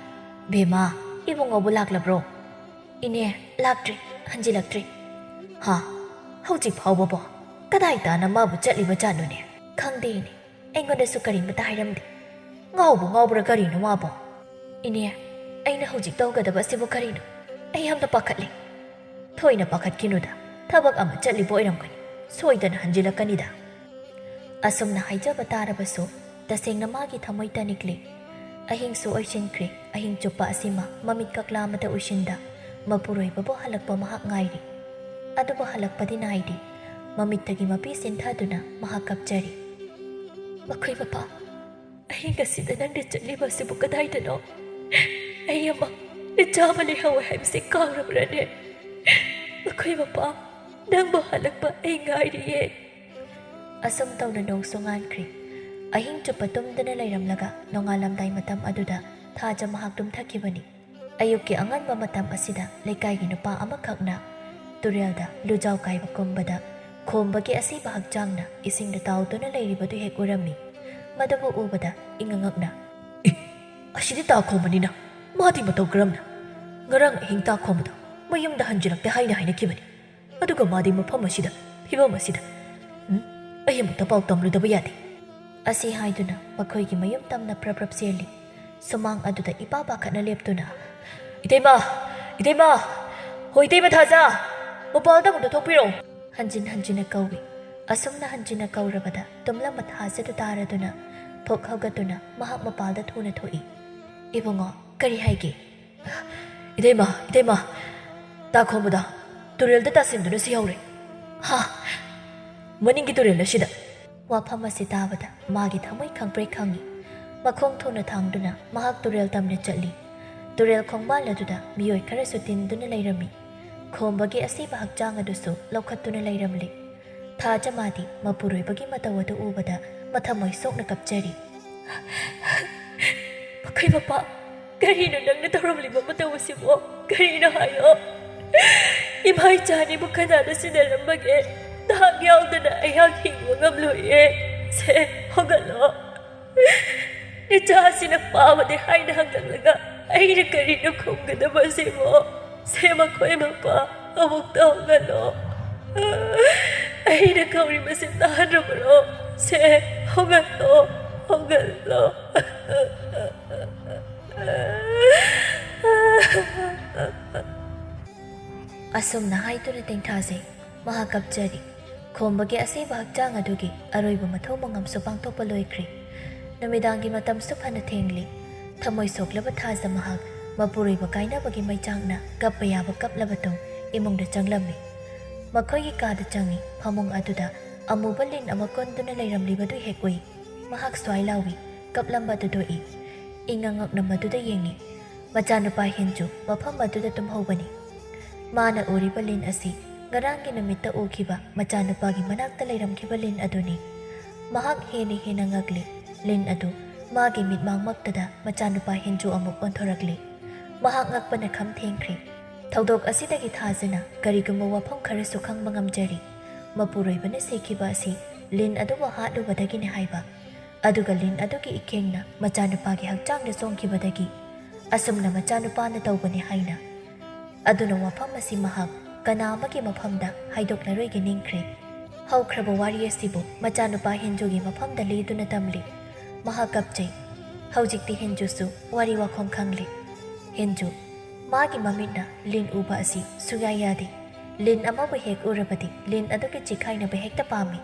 "ꯕꯦꯝꯃ, ꯏꯕꯨꯡꯉꯣꯕꯨ ꯂꯥꯛꯂꯕ꯭ꯔꯣ?" "ꯏꯅꯦ, ꯂꯥꯛꯇ꯭ꯔꯤ, ꯍꯟꯖꯤꯜꯂꯛꯇ꯭ꯔꯤ꯫" "ꯍꯥ? ꯍꯧꯖꯤꯛ ꯐꯥꯎꯕꯕꯣ? ꯀꯗꯥꯏ ꯇꯥꯅ ꯃꯥꯕꯨ ꯆꯠꯂꯤꯕꯖꯥꯠꯅꯣꯅꯦ?" "ꯈꯪꯗꯦ ꯏꯅꯦ, ꯑꯩꯉꯣꯟꯗꯁꯨ ꯀꯔꯤꯃꯇ ꯍꯥꯏꯔꯝꯗꯦ꯫ ꯉꯥꯎꯕꯨ ꯉꯥꯎꯕ꯭ꯔꯥ ꯀꯔꯤꯅꯣ ꯃꯥꯕꯣ?" "ꯏꯅꯦ, ꯑꯩꯅ ꯍꯧꯖꯤꯛ ꯇꯧꯒꯗꯕ ꯑꯁꯤꯕꯨ ꯀꯔꯤꯅꯣ? ꯑꯩ ꯌꯥꯝꯅ ꯄꯥꯈꯠꯂꯤ꯫" "ꯊꯣꯏꯅ ꯄꯥꯈꯠꯈꯤꯅꯨꯗ, ꯊꯕꯛ ꯑꯃ ꯆꯠꯂꯤꯕ ꯑꯣꯏꯔꯝꯒꯅꯤ, ꯁꯣꯏꯗꯅ ꯍꯟꯖꯤꯜꯂꯛꯀꯅꯤꯗ꯫" ꯑꯁꯨꯝꯅ ꯍꯥꯏꯖꯕ ꯇꯥꯔꯕꯁꯨ ꯇꯁꯦꯡꯅ ꯃꯥꯒꯤ ꯊꯃꯣꯏ ꯇꯅꯤꯛꯂꯤ꯫ ꯑꯍꯤꯡꯁꯨ ꯑꯣꯏꯁꯤꯟꯈ꯭ꯔꯦ꯫ ꯑꯍꯤꯡ ꯆꯨꯞꯄ ꯑꯁꯤꯃ ꯃꯃꯤꯠ ꯀꯛꯂꯥ ꯑꯃꯗ ꯎꯏꯁꯤꯟꯗ ꯃꯄꯨꯔꯣꯏꯕꯕꯨ ꯍꯜꯂꯛꯄ ꯃꯍꯥꯛ ꯉꯥꯏꯔꯤ꯫ ꯑꯗꯨꯕꯨ ꯍꯜꯂꯛꯄꯗꯤ ꯅꯥꯏꯗꯦ꯫ ꯃꯃꯤꯠꯇꯒꯤ ꯃꯄꯤ ꯆꯦꯟꯊꯗꯨꯅ ꯃꯍꯥꯛ ꯀꯞꯆꯔꯤ꯫ "ꯃꯈꯣꯏ ꯃꯄꯥ, ꯑꯍꯤꯡ ꯑꯁꯤꯗ ꯅꯪꯅ ꯆꯠꯂꯤꯕ ꯑꯁꯤꯕꯨ ꯀꯗꯥꯏꯗꯅꯣ? ꯑꯩ ꯑꯃ ꯏꯆꯥ ꯑꯃ ꯂꯩꯍꯧꯋꯦ ꯍꯥꯏꯕꯁꯤ ꯀꯥꯎꯔꯕ꯭ꯔꯅꯦ? ꯃꯈꯣꯏ ꯃꯄꯥ, ꯅꯪꯕꯨ ꯍꯜꯂꯛꯄ ꯑꯩ ꯉꯥꯏꯔꯤꯌꯦ꯫" ꯑꯁꯨꯝ ꯇꯧꯅ ꯅꯣꯡꯁꯨ ꯉꯥꯟꯈ꯭ꯔꯦ꯫ ꯑꯍꯤꯡ ꯆꯨꯞꯄ ꯇꯨꯝꯗꯅ ꯂꯩꯔꯝꯂꯒ ꯅꯣꯡꯉꯥꯜꯂꯝꯗꯥꯏ ꯃꯇꯝ ꯑꯗꯨꯗ ꯊꯥꯖ ꯃꯍꯥꯛ ꯇꯨꯝꯊꯈꯤꯕꯅꯤ꯫ ꯑꯌꯨꯛꯀꯤ ꯑꯉꯟꯕ ꯃꯇꯝ ꯑꯁꯤꯗ ꯂꯩꯀꯥꯏꯒꯤ ꯅꯨꯄꯥ ꯑꯃꯈꯛꯅ ꯇꯨꯔꯦꯜꯗ ꯂꯨꯖꯥꯎ ꯀꯥꯏꯕ ꯀꯨꯝꯕꯗ ꯈꯣꯝꯕꯒꯤ ꯑꯁꯤꯕ ꯍꯛꯆꯥꯡꯅ ꯏꯁꯤꯡꯗ ꯇꯥꯎꯗꯨꯅ ꯂꯩꯔꯤꯕꯗꯨ ꯍꯦꯛ ꯎꯔꯝꯃꯤ꯫ ꯃꯗꯨꯕꯨ ꯎꯕꯗ ꯏꯉꯛ ꯉꯛꯅ, "ꯑꯦ, ꯑꯁꯤꯗꯤ ꯇꯥ ꯈꯣꯝꯕꯅꯤꯅ꯫ ꯃꯥꯗꯤ ꯃꯇꯧ ꯀꯔꯝꯅ? ꯉꯔꯥꯡ ꯑꯍꯤꯡ ꯇꯥ ꯈꯣꯝꯕꯗꯣ ꯃꯌꯨꯝꯗ ꯍꯟꯖꯤꯜꯂꯛꯇꯦ ꯍꯥꯏꯅ ꯍꯥꯏꯅꯈꯤꯕꯅꯤ꯫ ꯑꯗꯨꯒ ꯃꯥꯗꯤ ꯃꯐꯝ ꯑꯁꯤꯗ, ꯐꯤꯕꯝ ꯑꯁꯤꯗ꯫ ꯎꯝ, ꯑꯩ ꯑꯃꯨꯛꯇ ꯄꯥꯎ ꯇꯝꯂꯨꯗꯕ ꯌꯥꯗꯦ꯫" ꯑꯁꯤ ꯍꯥꯏꯗꯨꯅ ꯃꯈꯣꯏꯒꯤ ꯃꯌꯨꯝ ꯇꯝꯅ ꯄ꯭ꯔꯞ ꯄ꯭ꯔꯞ ꯆꯦꯜꯂꯤ꯫ ꯁꯨꯃꯥꯡ ꯑꯗꯨꯗ ꯏꯄꯥ ꯄꯥꯈꯠꯅ ꯂꯦꯞꯇꯨꯅ, "ꯏꯇꯩꯃ! ꯏꯇꯩꯃ! ꯍꯣ ꯏꯇꯩꯃ ꯊꯥꯖ! ꯃꯄꯥꯜꯗ ꯑꯃꯨꯛꯇ ꯊꯣꯛꯄꯤꯔꯛꯑꯣ!" ꯍꯟꯖꯤꯟ ꯍꯟꯖꯤꯟꯅ ꯀꯧꯏ꯫ ꯑꯁꯨꯝꯅ ꯍꯟꯖꯤꯟꯅ ꯀꯧꯔꯕꯗ ꯇꯨꯝꯂꯝꯕ ꯊꯥꯖꯗꯨ ꯇꯥꯔꯗꯨꯅ ꯐꯨꯛ ꯍꯧꯒꯠꯇꯨꯅ ꯃꯍꯥꯛ ꯃꯄꯥꯜꯗ ꯊꯨꯅ ꯊꯣꯛꯏ꯫ "ꯏꯕꯨꯡꯉꯣ, ꯀꯔꯤ ꯍꯥꯏꯒꯦ?" "ꯏꯇꯩꯃ, ꯏꯇꯩꯃ, ꯇꯥꯈꯣꯝꯕꯗ ꯇꯨꯔꯦꯜꯗ ꯇꯥꯁꯤꯟꯗꯨꯅ ꯁꯤꯍꯧꯔꯦ꯫" "ꯍꯥ? ꯃꯅꯤꯡꯒꯤ ꯇꯨꯔꯦꯜ ꯑꯁꯤꯗ?" ꯋꯥꯐꯝ ꯑꯁꯤ ꯇꯥꯕꯗ ꯃꯥꯒꯤ ꯊꯃꯣꯏ ꯈꯪꯄ꯭ꯔꯦꯛ ꯈꯪꯏ꯫ ꯃꯈꯣꯡ ꯊꯨꯅ ꯊꯥꯡꯗꯨꯅ ꯃꯍꯥꯛ ꯇꯨꯔꯦꯜ ꯇꯝꯅ ꯆꯠꯂꯤ꯫ ꯇꯨꯔꯦꯜ ꯈꯣꯡꯕꯥꯜ ꯑꯗꯨꯗ ꯃꯤꯑꯣꯏ ꯈꯔꯁꯨ ꯇꯤꯟꯗꯨꯅ ꯂꯩꯔꯝꯃꯤ꯫ ꯈꯣꯝꯕꯒꯤ ꯑꯁꯤꯕ ꯍꯛꯆꯥꯡ ꯑꯗꯨꯁꯨ ꯂꯧꯈꯠꯇꯨꯅ ꯂꯩꯔꯝꯂꯤ꯫ ꯊꯥꯖ ꯃꯥꯗꯤ ꯃꯄꯨꯔꯣꯏꯕꯒꯤ ꯃꯇꯧ ꯑꯗꯨ ꯎꯕꯗ ꯃꯊꯃꯣꯏ ꯁꯣꯛꯅ ꯀꯞꯆꯔꯤ꯫ "ꯃꯈꯣꯏ ꯃꯄꯥ, ꯀꯔꯤꯅꯣ ꯅꯪꯅ ꯇꯧꯔꯝꯂꯤꯕ ꯃꯇꯧ ꯑꯁꯤꯕꯣ? ꯀꯔꯤꯅꯣ ꯍꯥꯏꯌꯣ? ꯏꯃꯥ ꯏꯆꯥ ꯑꯅꯤꯕꯨ ꯀꯅꯥꯅ ꯁꯤꯟꯅꯔꯝꯕꯒꯦ? ꯅꯍꯥꯛ ꯌꯥꯎꯗꯅ ꯑꯩꯍꯥꯛ ꯍꯤꯡꯕ ꯉꯝꯂꯣꯏꯌꯦ꯫ ꯁꯦ, ꯍꯧꯒꯠꯂꯣ꯫ ꯅꯆꯥꯁꯤꯅ ꯄꯥꯕꯅꯦ ꯍꯥꯏꯅ ꯍꯪꯂꯛꯂꯒ ꯑꯩꯅ ꯀꯔꯤꯅꯣ ꯈꯨꯝꯒꯗꯕ ꯑꯁꯤꯕꯣ? ꯁꯦ, ꯃꯈꯣꯏ ꯃꯄꯥ, ꯑꯃꯨꯛꯇ ꯍꯧꯒꯠꯂꯣ꯫ ꯑꯩꯅ ꯀꯧꯔꯤꯕꯁꯤ ꯇꯥꯗ꯭ꯔꯕꯔꯣ? ꯁꯦ, ꯍꯧꯒꯠꯂꯣ, ꯍꯧꯒꯠꯂꯣ꯫" ꯑꯁꯨꯝꯅ ꯍꯥꯏꯗꯨꯅ ꯇꯦꯡꯊꯥꯖꯩ꯫ ꯃꯍꯥꯛ ꯀꯞꯆꯔꯤ꯫ ꯈꯣꯝꯕꯒꯤ ꯑꯁꯤꯕ ꯍꯛꯆꯥꯡ ꯑꯗꯨꯒꯤ ꯑꯔꯣꯏꯕ ꯃꯊꯧ ꯃꯉꯝꯁꯨ ꯄꯥꯡꯊꯣꯛꯄ ꯂꯣꯏꯈ꯭ꯔꯦ꯫ ꯅꯨꯃꯤꯗꯥꯡꯒꯤ ꯃꯇꯝꯁꯨ ꯐꯅ ꯊꯦꯡꯂꯤ꯫ ꯊꯃꯣꯏ ꯁꯣꯛꯂꯕ ꯊꯥꯖ ꯃꯍꯥꯛ ꯃꯄꯨꯔꯣꯏꯕ ꯀꯥꯏꯅꯕꯒꯤ ꯃꯩꯆꯥꯛꯅ ꯀꯞꯄ ꯌꯥꯕ ꯀꯞꯂꯕ ꯇꯨꯡ ꯏꯃꯨꯡꯗ ꯆꯪꯂꯝꯃꯤ꯫ ꯃꯈꯣꯏꯒꯤ ꯀꯥꯗ ꯆꯪꯉꯤ꯫ ꯐꯃꯨꯡ ꯑꯗꯨꯗ ꯑꯃꯨꯕ ꯂꯤꯟ ꯑꯃ ꯀꯣꯟꯗꯨꯅ ꯂꯩꯔꯝꯂꯤꯕꯗꯨ ꯍꯦꯛ ꯎꯏ꯫ ꯃꯍꯥꯛ ꯁ꯭ꯋꯥꯏ ꯂꯥꯎꯏ, ꯀꯞꯂꯝꯕ ꯑꯗꯨ ꯇꯣꯛꯏ꯫ ꯏꯉꯛ ꯉꯛꯅ ꯃꯗꯨꯗ ꯌꯦꯡꯉꯤ꯫ ꯃꯆꯥꯅꯨꯄꯥ ꯍꯦꯟꯖꯨ ꯃꯐꯝ ꯑꯗꯨꯗ ꯇꯨꯝꯍꯧꯕꯅꯤ꯫ ꯃꯥꯅ ꯎꯔꯤꯕ ꯂꯤꯟ ꯑꯁꯤ ꯉꯔꯥꯡꯒꯤ ꯅꯨꯃꯤꯠꯇ ꯎꯈꯤꯕ ꯃꯆꯥꯅꯨꯄꯥꯒꯤ ꯃꯅꯥꯛꯇ ꯂꯩꯔꯝꯈꯤꯕ ꯂꯤꯟ ꯑꯗꯨꯅꯤ꯫ ꯃꯍꯥꯛ ꯍꯦꯟꯅ ꯍꯦꯟꯅ ꯉꯛꯂꯤ꯫ ꯂꯤꯟ ꯑꯗꯨ ꯃꯥꯒꯤ ꯃꯤꯠꯃꯥꯡꯃꯛꯇꯗ ꯃꯆꯥꯅꯨꯄꯥ ꯍꯦꯟꯖꯨ ꯑꯃꯨꯛ ꯑꯣꯟꯊꯣꯔꯛꯂꯤ꯫ ꯃꯍꯥꯛ ꯉꯛꯄꯅ ꯈꯝ ꯊꯦꯡꯈ꯭ꯔꯦ꯫ ꯊꯧꯗꯣꯛ ꯑꯁꯤꯗꯒꯤ ꯊꯥꯖꯅ ꯀꯔꯤꯒꯨꯝꯕ ꯋꯥꯐꯝ ꯈꯔꯁꯨ ꯈꯪꯕ ꯉꯝꯖꯔꯤ꯫ ꯃꯄꯨꯔꯣꯏꯕꯅ ꯁꯤꯈꯤꯕ ꯑꯁꯤ ꯂꯤꯟ ꯑꯗꯨꯕꯨ ꯍꯥꯠꯂꯨꯕꯗꯒꯤꯅꯤ ꯍꯥꯏꯕ꯫ ꯑꯗꯨꯒ ꯂꯤꯟ ꯑꯗꯨꯒꯤ ꯏꯈꯦꯡꯅ ꯃꯆꯥꯅꯨꯄꯥꯒꯤ ꯍꯛꯆꯥꯡꯗ ꯆꯣꯡꯈꯤꯕꯗꯒꯤ ꯑꯁꯨꯝꯅ ꯃꯆꯥꯅꯨꯄꯥꯅ ꯇꯧꯕꯅꯤ ꯍꯥꯏꯅ꯫ ꯑꯗꯨꯅ ꯋꯥꯐꯝ ꯑꯁꯤ ꯃꯍꯥꯛ ꯀꯅꯥ ꯑꯃꯒꯤ ꯃꯐꯝꯗ ꯍꯥꯏꯗꯣꯛꯂꯔꯣꯏꯒꯦ ꯅꯤꯡꯈ꯭ꯔꯦ꯫ ꯍꯧꯈ꯭ꯔꯕ ꯋꯥꯔꯤ ꯑꯁꯤꯕꯨ ꯃꯆꯥꯅꯨꯄꯥ ꯍꯦꯟꯖꯨꯒꯤ ꯃꯐꯝꯗ ꯂꯤꯗꯨꯅ ꯇꯝꯂꯤ꯫ ꯃꯍꯥꯛ ꯀꯞꯆꯩ꯫ ꯍꯧꯖꯤꯛꯇꯤ ꯍꯦꯟꯖꯨꯁꯨ ꯋꯥꯔꯤ ꯋꯥꯈꯣꯡ ꯈꯪꯂꯦ꯫ ꯍꯦꯟꯖꯨ, ꯃꯥꯒꯤ ꯃꯃꯤꯠꯅ ꯂꯤꯟ ꯎꯕ ꯑꯁꯤ ꯁꯨꯡꯌꯥ ꯌꯥꯗꯦ꯫ ꯂꯤꯟ ꯑꯃꯕꯨ ꯍꯦꯛ ꯎꯔꯕꯗꯤ ꯂꯤꯟ ꯑꯗꯨꯒꯤ ꯆꯤꯈꯥꯏꯅꯕ ꯍꯦꯛꯇ ꯄꯥꯝꯃꯤ꯫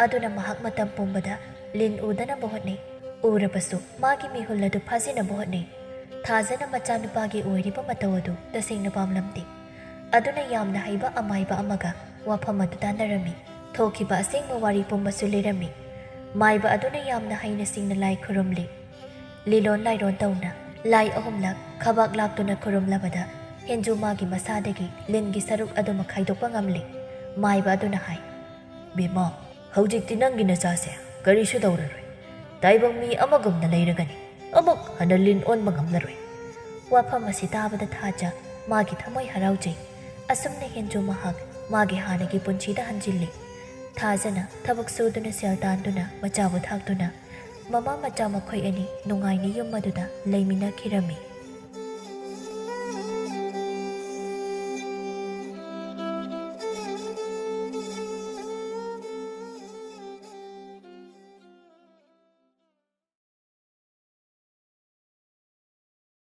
ꯑꯗꯨꯅ ꯃꯍꯥꯛ ꯃꯇꯝ ꯄꯨꯝꯕꯗ ꯂꯤꯟ ꯎꯗꯅꯕ ꯍꯣꯠꯅꯩ꯫ ꯎꯔꯕꯁꯨ ꯃꯥꯒꯤ ꯃꯤꯍꯨꯜ ꯑꯗꯨ ꯐꯥꯖꯤꯟꯅꯕ ꯍꯣꯠꯅꯩ꯫ ꯊꯥꯖꯅ ꯃꯆꯥꯅꯨꯄꯥꯒꯤ ꯑꯣꯏꯔꯤꯕ ꯃꯇꯧ ꯑꯗꯨ ꯇꯁꯦꯡꯅ ꯄꯥꯝꯂꯝꯗꯦ꯫ ꯑꯗꯨꯅ ꯌꯥꯝꯅ ꯍꯩꯕ ꯑꯃꯥꯏꯕ ꯑꯃꯒ ꯋꯥꯐꯝ ꯑꯗꯨ ꯇꯥꯟꯅꯔꯝꯃꯤ꯫ ꯊꯣꯛꯈꯤꯕ ꯑꯁꯦꯡꯕ ꯋꯥꯔꯤ ꯄꯨꯝꯕꯁꯨ ꯂꯤꯔꯝꯃꯤ꯫ ꯃꯥꯏꯕ ꯑꯗꯨꯅ ꯌꯥꯝꯅ ꯍꯩꯅ ꯁꯤꯡꯅ ꯂꯥꯏ ꯈꯨꯔꯨꯝꯂꯤ꯫ ꯂꯤꯂꯣꯟ ꯂꯥꯏꯔꯣꯟ ꯇꯧꯅ ꯂꯥꯏ ꯑꯍꯨꯝꯂꯛ ꯈꯕꯥꯛ ꯂꯥꯛꯇꯨꯅ ꯈꯨꯔꯨꯝꯂꯕꯗ ꯍꯦꯟꯖꯨ ꯃꯥꯒꯤ ꯃꯁꯥꯗꯒꯤ ꯂꯤꯟꯒꯤ ꯁꯔꯨꯛ ꯑꯗꯨꯃꯛ ꯈꯥꯏꯗꯣꯛꯄ ꯉꯝꯂꯤ꯫ ꯃꯥꯏꯕ ꯑꯗꯨꯅ ꯍꯥꯏ, "ꯕꯦꯝꯃ, ꯍꯧꯖꯤꯛꯇꯤ ꯅꯪꯒꯤ ꯅꯆꯥꯁꯦ ꯀꯔꯤꯁꯨ ꯇꯧꯔꯔꯣꯏ꯫ ꯇꯥꯏꯕꯪ ꯃꯤ ꯑꯃꯒꯨꯝꯅ ꯂꯩꯔꯒꯅꯤ꯫ ꯑꯃꯨꯛ ꯍꯟꯅ ꯂꯤꯟ ꯑꯣꯟꯕ ꯉꯝꯂꯔꯣꯏ꯫" ꯋꯥꯐꯝ ꯑꯁꯤ ꯇꯥꯕꯗ ꯊꯥꯖ ꯃꯥꯒꯤ ꯊꯃꯣꯏ ꯍꯔꯥꯎꯖꯩ꯫ ꯑꯁꯨꯝꯅ ꯍꯦꯟꯖꯨ ꯃꯍꯥꯛ ꯃꯥꯒꯤ ꯍꯥꯟꯅꯒꯤ ꯄꯨꯟꯁꯤꯗ ꯍꯟꯖꯤꯜꯂꯤ꯫ ꯊꯥꯖꯅ ꯊꯕꯛ ꯁꯨꯗꯨꯅ ꯁꯦꯜ ꯇꯥꯟꯗꯨꯅ ꯃꯆꯥꯕꯨ ꯊꯥꯛꯇꯨꯅ ꯃꯃꯥ ꯃꯆꯥ ꯃꯈꯣꯏ ꯑꯅꯤ ꯅꯨꯡꯉꯥꯏꯅ ꯌꯨꯝ ꯑꯗꯨꯗ ꯂꯩꯃꯤꯟꯅꯈꯤꯔꯝꯃꯤ꯫